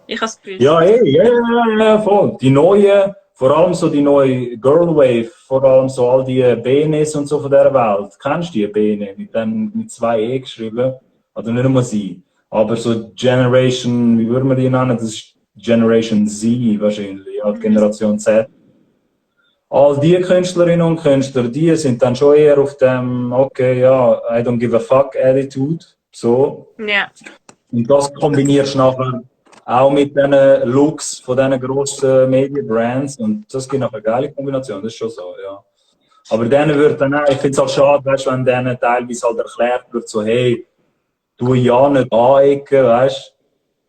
Ich habe das Gefühl. Ja, voll. Die neuen, vor allem so die neue Girl Wave, vor allem so all die Benes und so von dieser Welt. Kennst du die Bene? Mit 2 E geschrieben. Also nicht nur sie. Aber so Generation, wie würde man die nennen? Das ist Generation Z wahrscheinlich, halt Generation Z. All die Künstlerinnen und Künstler, die sind dann schon eher auf dem, okay, ja, I don't give a fuck Attitude. So. Ja. Und das kombinierst du nachher auch mit den Looks von diesen grossen Medienbrands. Und das gibt noch eine geile Kombination, das ist schon so, ja. Aber denen wird dann auch, ich finde es halt schade, weißt, wenn denen teilweise halt erklärt wird, so, hey, tu ja nicht anecken, weißt,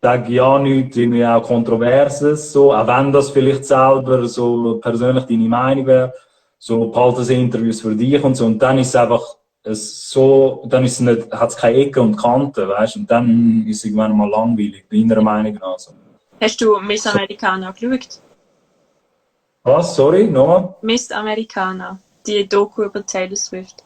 sag ja nichts, irgendwie auch Kontroverses, so, auch wenn das vielleicht selber so persönlich deine Meinung wäre, so, behalte das Interviews für dich und so, und dann ist es einfach, dann ist es nicht, hat es keine Ecken und Kanten, weißt, und dann ist es irgendwann mal langweilig, meiner Meinung nach. So. Hast du Miss Americana geschaut? Was? Sorry, nochmal? Miss Americana, die Doku über Taylor Swift.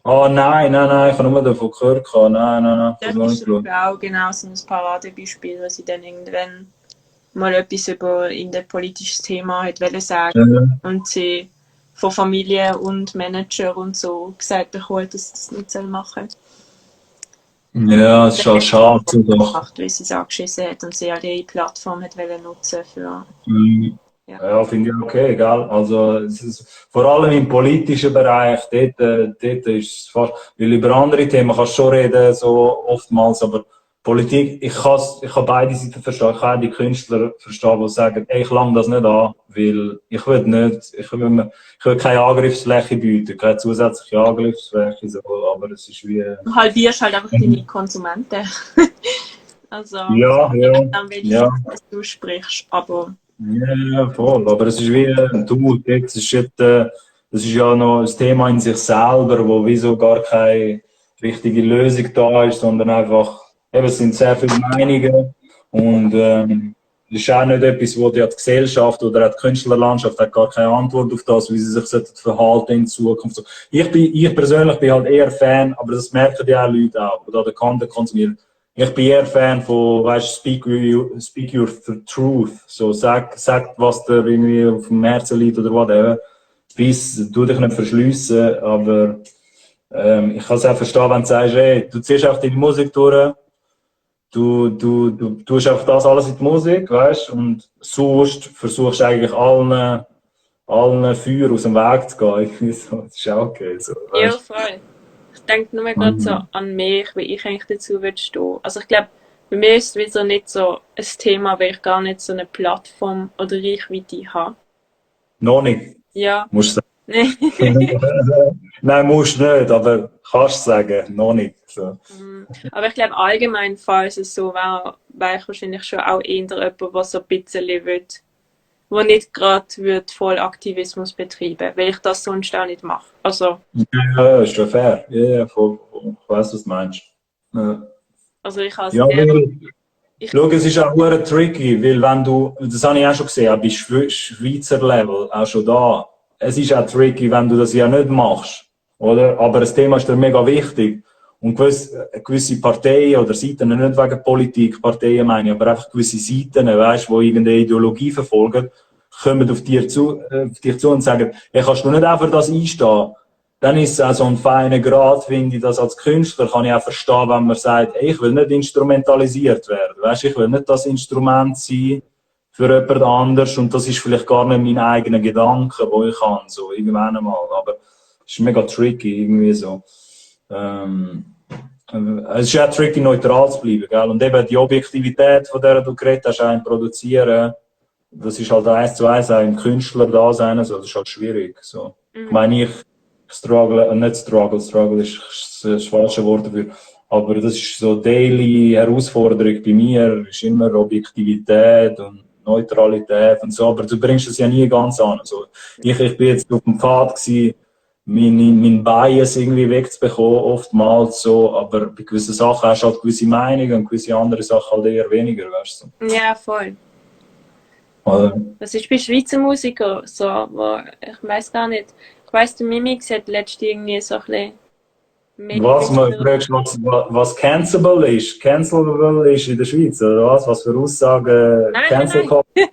Nein, ich habe nur davon gehört. Nein, das ist auch genau so ein Paradebeispiel, dass sie dann irgendwann mal etwas über ein politisches Thema hat sagen und sie von Familie und Manager und so gesagt bekommen, dass sie das nicht machen soll. Ja, es ist halt schade. Gemacht, weil sie es angeschissen hat und sie halt ihre Plattform hat nutzen für... Ja, finde ich okay, gell? Also, es ist, vor allem im politischen Bereich, dort ist es fast, weil über andere Themen kannst du schon reden, so oftmals, aber Politik, ich kann beide Seiten verstehen. Ich kann auch die Künstler verstehen, die sagen, ey, ich lang das nicht an, weil ich will keine Angriffsfläche bieten, keine zusätzliche Angriffsfläche, so, aber es ist wie... Du halbierst halt einfach deine Konsumenten. Also, ja. Dann will ich, dass du sprichst, aber... Ja, voll. Aber es ist wie das ist ja noch ein Thema in sich selber, wo wieso gar keine richtige Lösung da ist, sondern einfach, eben, es sind sehr viele Meinungen und ist auch nicht etwas, wo die Gesellschaft oder die Künstlerlandschaft hat gar keine Antwort auf das, wie sie sich verhalten in Zukunft. So. Ich persönlich bin halt eher Fan, aber das merken die auch Leute auch, die den Content konsumieren. Ich bin eher Fan von, weißt du, speak your truth. So, sag, was dir irgendwie auf dem Herzen liegt oder whatever. Bis, tu dich nicht verschliessen, aber ich kann es auch verstehen, wenn du sagst, ey, du ziehst auch deine Musik durch, du tust einfach das alles in die Musik, weißt du, und sonst versuchst du eigentlich allen Feuer aus dem Weg zu gehen. Irgendwie so. Das ist auch okay. So, Ja, weißt? voll. Ich denke nur gerade so an mich, wie ich eigentlich dazu würde stehen. Also ich glaube, bei mir ist es wieder nicht so ein Thema, weil ich gar nicht so eine Plattform oder Reichweite habe. Noch nicht, Ja. musst du Nee. sagen. Nein, musst nicht, aber kannst sagen, noch nicht. So. Aber ich glaube allgemein, falls es so wäre ich wahrscheinlich schon auch eher jemand, der so ein bisschen will, wo nicht gerade voll Aktivismus betreiben, weil ich das sonst auch nicht mache. Also, Ja, ist schon fair. Ja, ja, ich weiß, was du meinst. Ja, also ich habe ja sehr, weil, ich, schau, es ist auch sehr tricky, weil wenn du, das habe ich auch schon gesehen, auch bei Schweizer Level, auch schon da, es ist auch tricky, wenn du das ja nicht machst, oder? Aber das Thema ist dir mega wichtig. Und gewisse Parteien oder Seiten, nicht wegen Politik, Parteien meine ich, aber einfach gewisse Seiten, weißt, die irgendeine Ideologie verfolgen, kommen auf dich zu und sagen, hey, kannst du nicht auch für das einstehen? Dann ist es auch so ein feiner Grad, finde ich, dass als Künstler kann ich auch verstehen, wenn man sagt, hey, ich will nicht instrumentalisiert werden. Weißt, ich will nicht das Instrument sein für jemand anderes und das ist vielleicht gar nicht mein eigener Gedanke, wo ich habe, so irgendwann einmal. Aber es ist mega tricky, irgendwie so. Ähm, es ist auch tricky, neutral zu bleiben, gell? Und eben die Objektivität, von der du geredet hast, auch im Produzieren, das ist halt eins zu eins auch im Künstler da sein, also das ist halt schwierig, so. Ich meine, ich struggle, nicht struggle ist das falsche Wort dafür, aber das ist so daily Herausforderung bei mir, ist immer Objektivität und Neutralität und so, aber du bringst es ja nie ganz an. Also ich bin jetzt auf dem Pfad gewesen, mein Bias irgendwie wegzubekommen, oftmals so, aber bei gewissen Sachen hast du halt gewisse Meinungen und gewisse andere Sachen halt eher weniger, weißt du. ja, voll. Oder? Das ist bei Schweizer Musikern so, wo, ich weiß gar nicht. Ich weiss, der Mimix hat letztens irgendwie so ein bisschen Was man Medienminister. fragst, was cancelable ist? Cancelable ist in der Schweiz, oder was? Was für Aussagen Nein, nein, Cancel nein. Culture?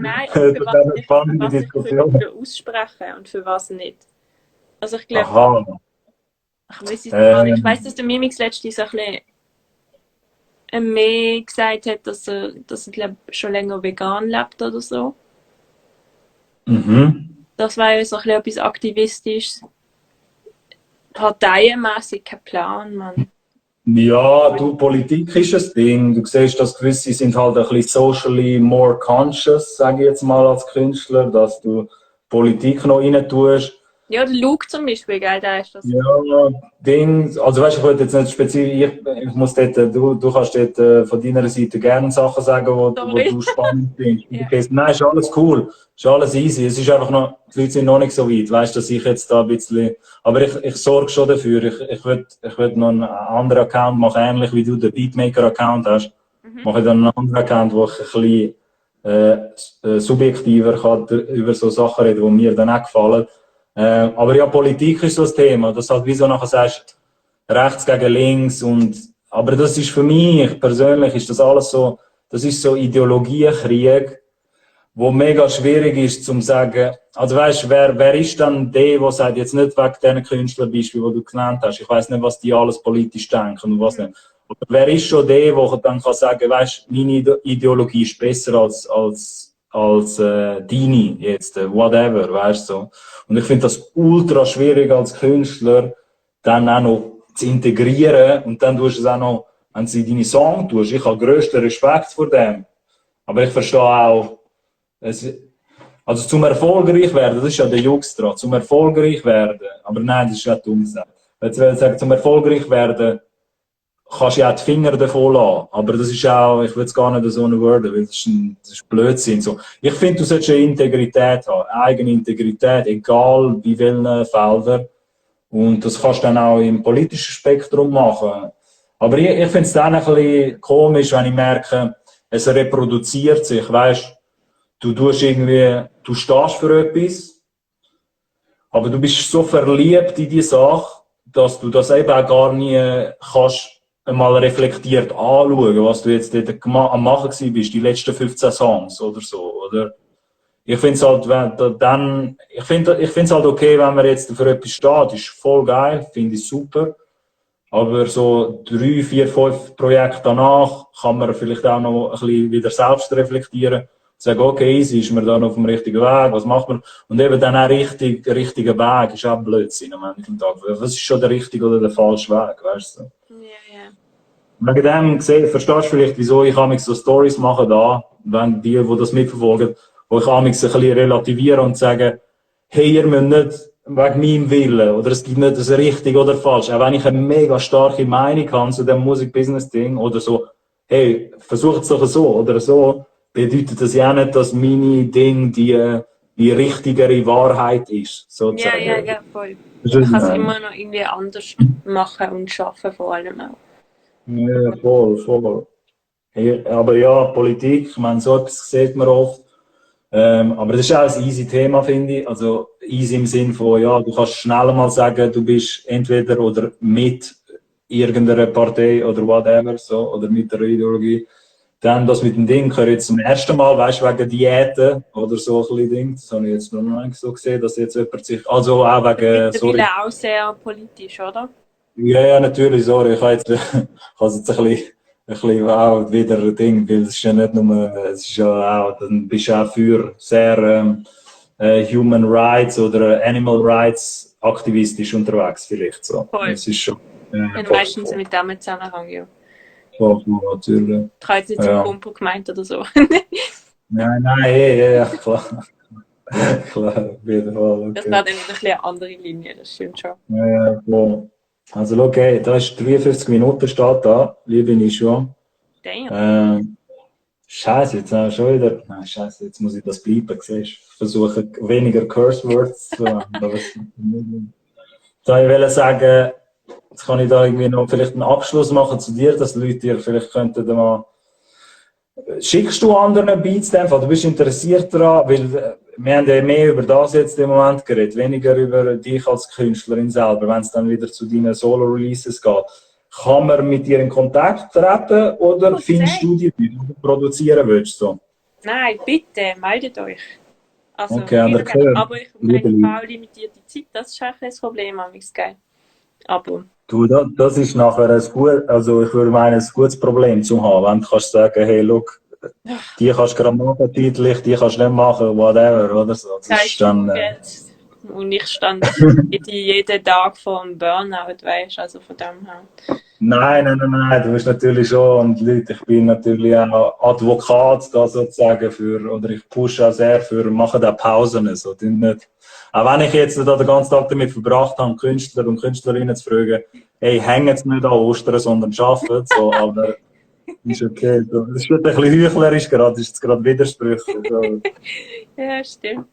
Nein, Das und ist eine für spannende was ich Diskussion. aussprechen und für was nicht. Also ich glaube, Aha. ich weiß es gar nicht. Ich weiß, Ähm, dass der Mimix letztens so ein bisschen mehr gesagt hat, dass er glaub, schon länger vegan lebt oder so. mhm. Das war ja so ein bisschen etwas Aktivistisches. Parteienmäßig kein Plan, Mann. Ja, du, Politik ist ein Ding. Du siehst, dass gewisse sind halt ein bisschen socially more conscious, sage ich jetzt mal als Künstler, dass du Politik noch rein tust. Ja, der Luke zum Beispiel, gell, der ist das. Ja, Ding, also weißt du, ich wollte jetzt nicht spezifisch, ich muss dort, du kannst dort von deiner Seite gerne Sachen sagen, wo Sorry. du spannend findest. Ja. Okay, nein, ist alles cool, ist alles easy. Es ist einfach noch, die Leute sind noch nicht so weit, weißt du, dass ich jetzt da ein bisschen, aber ich sorge schon dafür. Ich würd noch einen anderen Account machen, ähnlich wie du den Beatmaker-Account hast. Mache ich dann einen anderen Account, wo ich ein bisschen subjektiver kann über so Sachen reden, die mir dann auch gefallen. Aber ja, Politik ist so das Thema, dass halt wie so nachher sagst, rechts gegen links und, aber das ist für mich persönlich, ist das alles so, das ist so Ideologiekrieg, wo mega schwierig ist zum sagen, also weißt, wer ist dann der sagt jetzt nicht wegen diesen Künstlerbeispielen, die du genannt hast, ich weiß nicht, was die alles politisch denken und was nicht. Aber wer ist schon der dann kann sagen, weißt, meine Ideologie ist besser als deine jetzt, whatever, weißt du. So. Und ich finde das ultra schwierig als Künstler, dann auch noch zu integrieren und dann tust du es auch noch, wenn sie deine Song tust. Ich habe grössten Respekt vor dem. Aber ich verstehe auch, es, also zum erfolgreich werden, das ist ja der Jux dran, zum erfolgreich werden, aber nein, das ist ja dumm gesagt. Jetzt will ich sagen, zum erfolgreich werden, kannst du ja auch die Finger davon lassen. Aber das ist auch, ich will es gar nicht so eine Wörter, weil das ist Blödsinn. So. Ich finde, du solltest eine Integrität haben, eine eigene Integrität, egal bei welchen Feldern. Und das kannst du dann auch im politischen Spektrum machen. Aber ich finde es dann ein bisschen komisch, wenn ich merke, es reproduziert sich, weißt du stehst für etwas, aber du bist so verliebt in die Sache, dass du das eben auch gar nie kannst mal reflektiert anschauen, was du jetzt dort am machen gewesen bist, die letzten 15 Songs oder so, oder? Ich finde es halt, ich find's halt okay, wenn man jetzt für etwas steht, ist voll geil, finde ich super. Aber so 3, 4, 5 Projekte danach kann man vielleicht auch noch ein bisschen wieder selbst reflektieren. Sagen, okay, easy, ist man dann auf dem richtigen Weg, was macht man? Und eben dann auch richtiger Weg ist auch Blödsinn am Ende des Tages. Was ist schon der richtige oder der falsche Weg, weißt du? Ja. Wegen dem verstehst du vielleicht, wieso ich amigs so Stories mache da, wenn die das mitverfolgen, wo ich amigs ein bisschen relativiere und sage, hey, ihr müsst nicht wegen meinem Willen, oder es gibt nicht das richtig oder falsch, auch wenn ich eine mega starke Meinung habe zu dem Musik-Business-Ding, oder so, hey, versucht es doch so, oder so, bedeutet das ja nicht, dass meine Ding die richtigere Wahrheit ist, sozusagen. Ja, voll. Man kann es immer noch irgendwie anders machen und schaffen, vor allem auch. Ja, voll. Hey, aber ja, Politik, ich meine, so etwas sieht man oft. Aber das ist auch ein easy Thema, finde ich. Also easy im Sinn von, ja, du kannst schnell mal sagen, du bist entweder oder mit irgendeiner Partei oder whatever, so, oder mit der Ideologie. Dann das mit dem Ding, ich höre jetzt zum ersten Mal, weißt du, wegen Diäten oder so ein bisschen Ding. Das habe ich jetzt noch nicht so gesehen, dass jetzt jemand sich, also auch wegen, Mittlerweile auch sehr politisch, oder? Ja, natürlich, sorry, ich habe jetzt, ich habe jetzt ein bisschen auch wieder ein Ding, weil es ist ja nicht nur, es ist ja auch, dann bist du auch für sehr Human Rights oder Animal Rights aktivistisch unterwegs vielleicht so. Voll. Es ist schon Meistens mit dem Zusammenhang, ja. voll, natürlich. Ich habe jetzt nicht Ja. so Kumpel gemeint oder so. Nein, ja, klar. Klar, auf jeden Fall. Okay. Das war dann wieder ein bisschen eine andere Linie, das stimmt schon. Ja, voll. Also, okay, da ist 53 Minuten steht da, liebe Nisho. Damn. Scheiße, jetzt haben wir schon wieder. Nein, Scheiße, jetzt muss ich das bleiben, siehst du? Ich versuche weniger Curse Words zu haben. Aber jetzt wollte ich sagen, jetzt kann ich da irgendwie noch vielleicht einen Abschluss machen zu dir, dass die Leute dir vielleicht könnten mal. Schickst du anderen Beats einfach? Du bist interessiert daran, weil wir haben ja mehr über das jetzt im Moment geredet, weniger über dich als Künstlerin selber, wenn es dann wieder zu deinen Solo-Releases geht. Kann man mit dir in Kontakt treten oder findest du die Leute, die du produzieren willst? So? Nein, bitte, meldet euch. Also, Okay, aber ich habe auch limitierte Zeit, das ist eigentlich das Problem, geil. Aber du, das ist nachher ein gutes Problem zu haben, wenn du kannst sagen, hey, look, die kannst du gerade machen, zeitlich, die kannst du nicht machen, whatever, oder so. Das ist dann, und ich stand jeden Tag vor einem Burnout, weißt du, also von dem her. Nein, du bist natürlich schon, und Leute, ich bin natürlich auch Advokat da sozusagen oder ich pushe auch sehr für, machen da Pausen, so, nicht. Auch wenn ich jetzt da den ganzen Tag damit verbracht habe, Künstler und Künstlerinnen zu fragen, hey, hängen Sie nicht an Ostern, sondern arbeiten, so, aber ist okay. So. Das ist ein bisschen heuchlerisch gerade, das ist jetzt gerade Widersprüche. So. Ja, stimmt.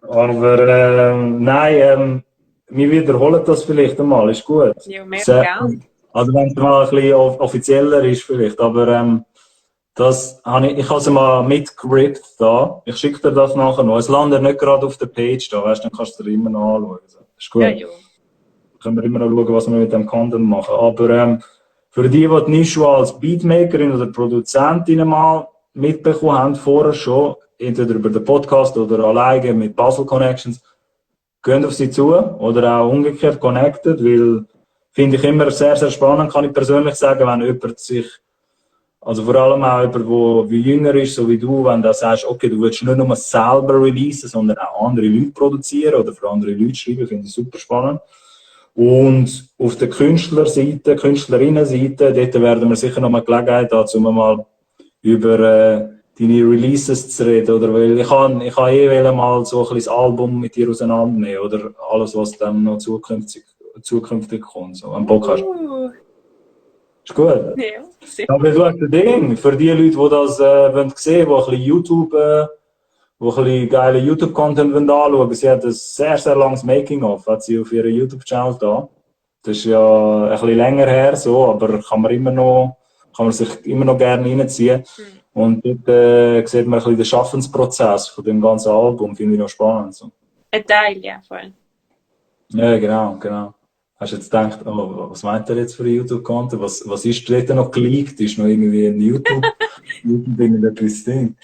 Aber nein, wir wiederholen das vielleicht einmal, ist gut. Ja, mehr gern. Also wenn es mal ein bisschen offizieller ist vielleicht, aber ich habe es mal mitgerippt da. Ich schicke dir das nachher noch. Es landet nicht gerade auf der Page da, weißt du, dann kannst du dir immer noch anschauen. Das ist gut. Ja. Können wir immer noch schauen, was wir mit dem Content machen. Aber für die Nisho als Beatmakerin oder Produzentin mal mitbekommen haben, vorher schon, entweder über den Podcast oder alleine mit Basel Connections, gehen auf sie zu oder auch umgekehrt connected, weil finde ich immer sehr, sehr spannend, kann ich persönlich sagen, wenn jemand sich, also vor allem auch jemand, der wie jünger ist, so wie du, wenn du sagst, okay, du willst nicht nur selber releasen, sondern auch andere Leute produzieren oder für andere Leute schreiben, finde ich super spannend. Und auf der Künstlerseite, Künstlerinnenseite, dort werden wir sicher noch mal Gelegenheit haben, um mal über deine Releases zu reden, oder? Weil ich habe mal so ein bisschen das Album mit dir auseinandernehmen, oder alles, was dann noch zukünftig kommt, so, am Bock hast. Ist gut? Ja, sicher. Aber du hast ein Ding, für die Leute, die das sehen wollen, die ein bisschen YouTube, wo ein bisschen geile YouTube-Content anschauen wollen, sie hat ein sehr, sehr langes Making-of, hat sie auf ihrem YouTube-Channel da. Das ist ja ein bisschen länger her, so, aber kann man sich immer noch gerne reinziehen. Und dort sieht man ein bisschen den Schaffensprozess von dem ganzen Album, finde ich noch spannend. So. Ein Teil, ja, voll. Ja, genau, genau. Hast du jetzt gedacht, oh, was meint er jetzt für ein YouTube-Content? Was ist dort noch geleakt? Ist noch irgendwie ein YouTube irgendetwas Ding?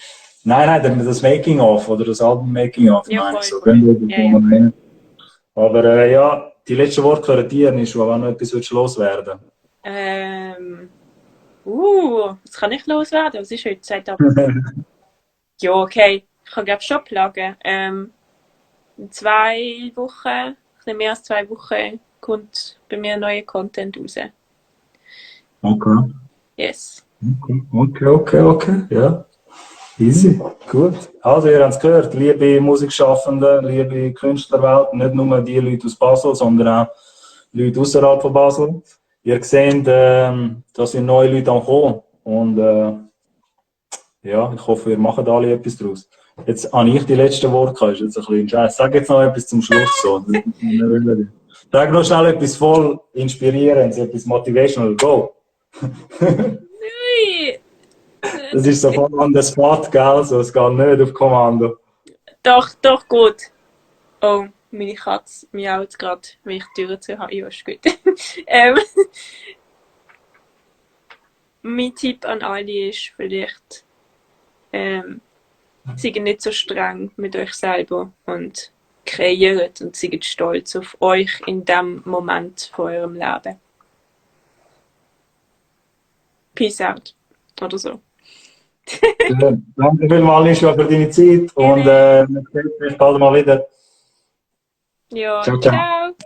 Nein, das Making-of oder das Album-Making-of, Ja, meine ich voll, so. voll. Gehen wir Ja, ja. mal rein. Aber ja, die letzten Worte gehören dir, nicht, wenn noch etwas loswerden Ähm, was kann ich loswerden? Was ist heute? Setup? Ja, okay. Ich kann glaube schon plagen. In 2 Wochen, ein bisschen mehr als 2 Wochen, kommt bei mir neuer Content raus. Okay. Yes. Okay, ja. Easy, gut. Also, ihr habt es gehört, liebe Musikschaffende, liebe Künstlerwelt, nicht nur die Leute aus Basel, sondern auch Leute außerhalb von Basel. Ihr seht, da sind neue Leute am Kommen. Und ja, ich hoffe, ihr macht alle etwas draus. Jetzt habe ich die letzten Worte gehabt, ist jetzt ein bisschen scheiße. Sag jetzt noch etwas zum Schluss. So. Sag noch schnell etwas voll Inspirierendes, etwas Motivational. Go! Ui. Das ist so voll on the spot, gell? So, es geht nicht auf Kommando. Doch, gut. Oh, meine Katze miaut gerade, wenn ich die Tür zu habe. Ja, ist gut. ähm, mein Tipp an alle ist vielleicht, seid nicht so streng mit euch selber und kreiert und seid stolz auf euch in dem Moment von eurem Leben. Peace out. Oder so. Schön. Danke vielmals, Lischka, für deine Zeit und wir sehen uns bald mal wieder. Ja, Ciao, ciao. ciao.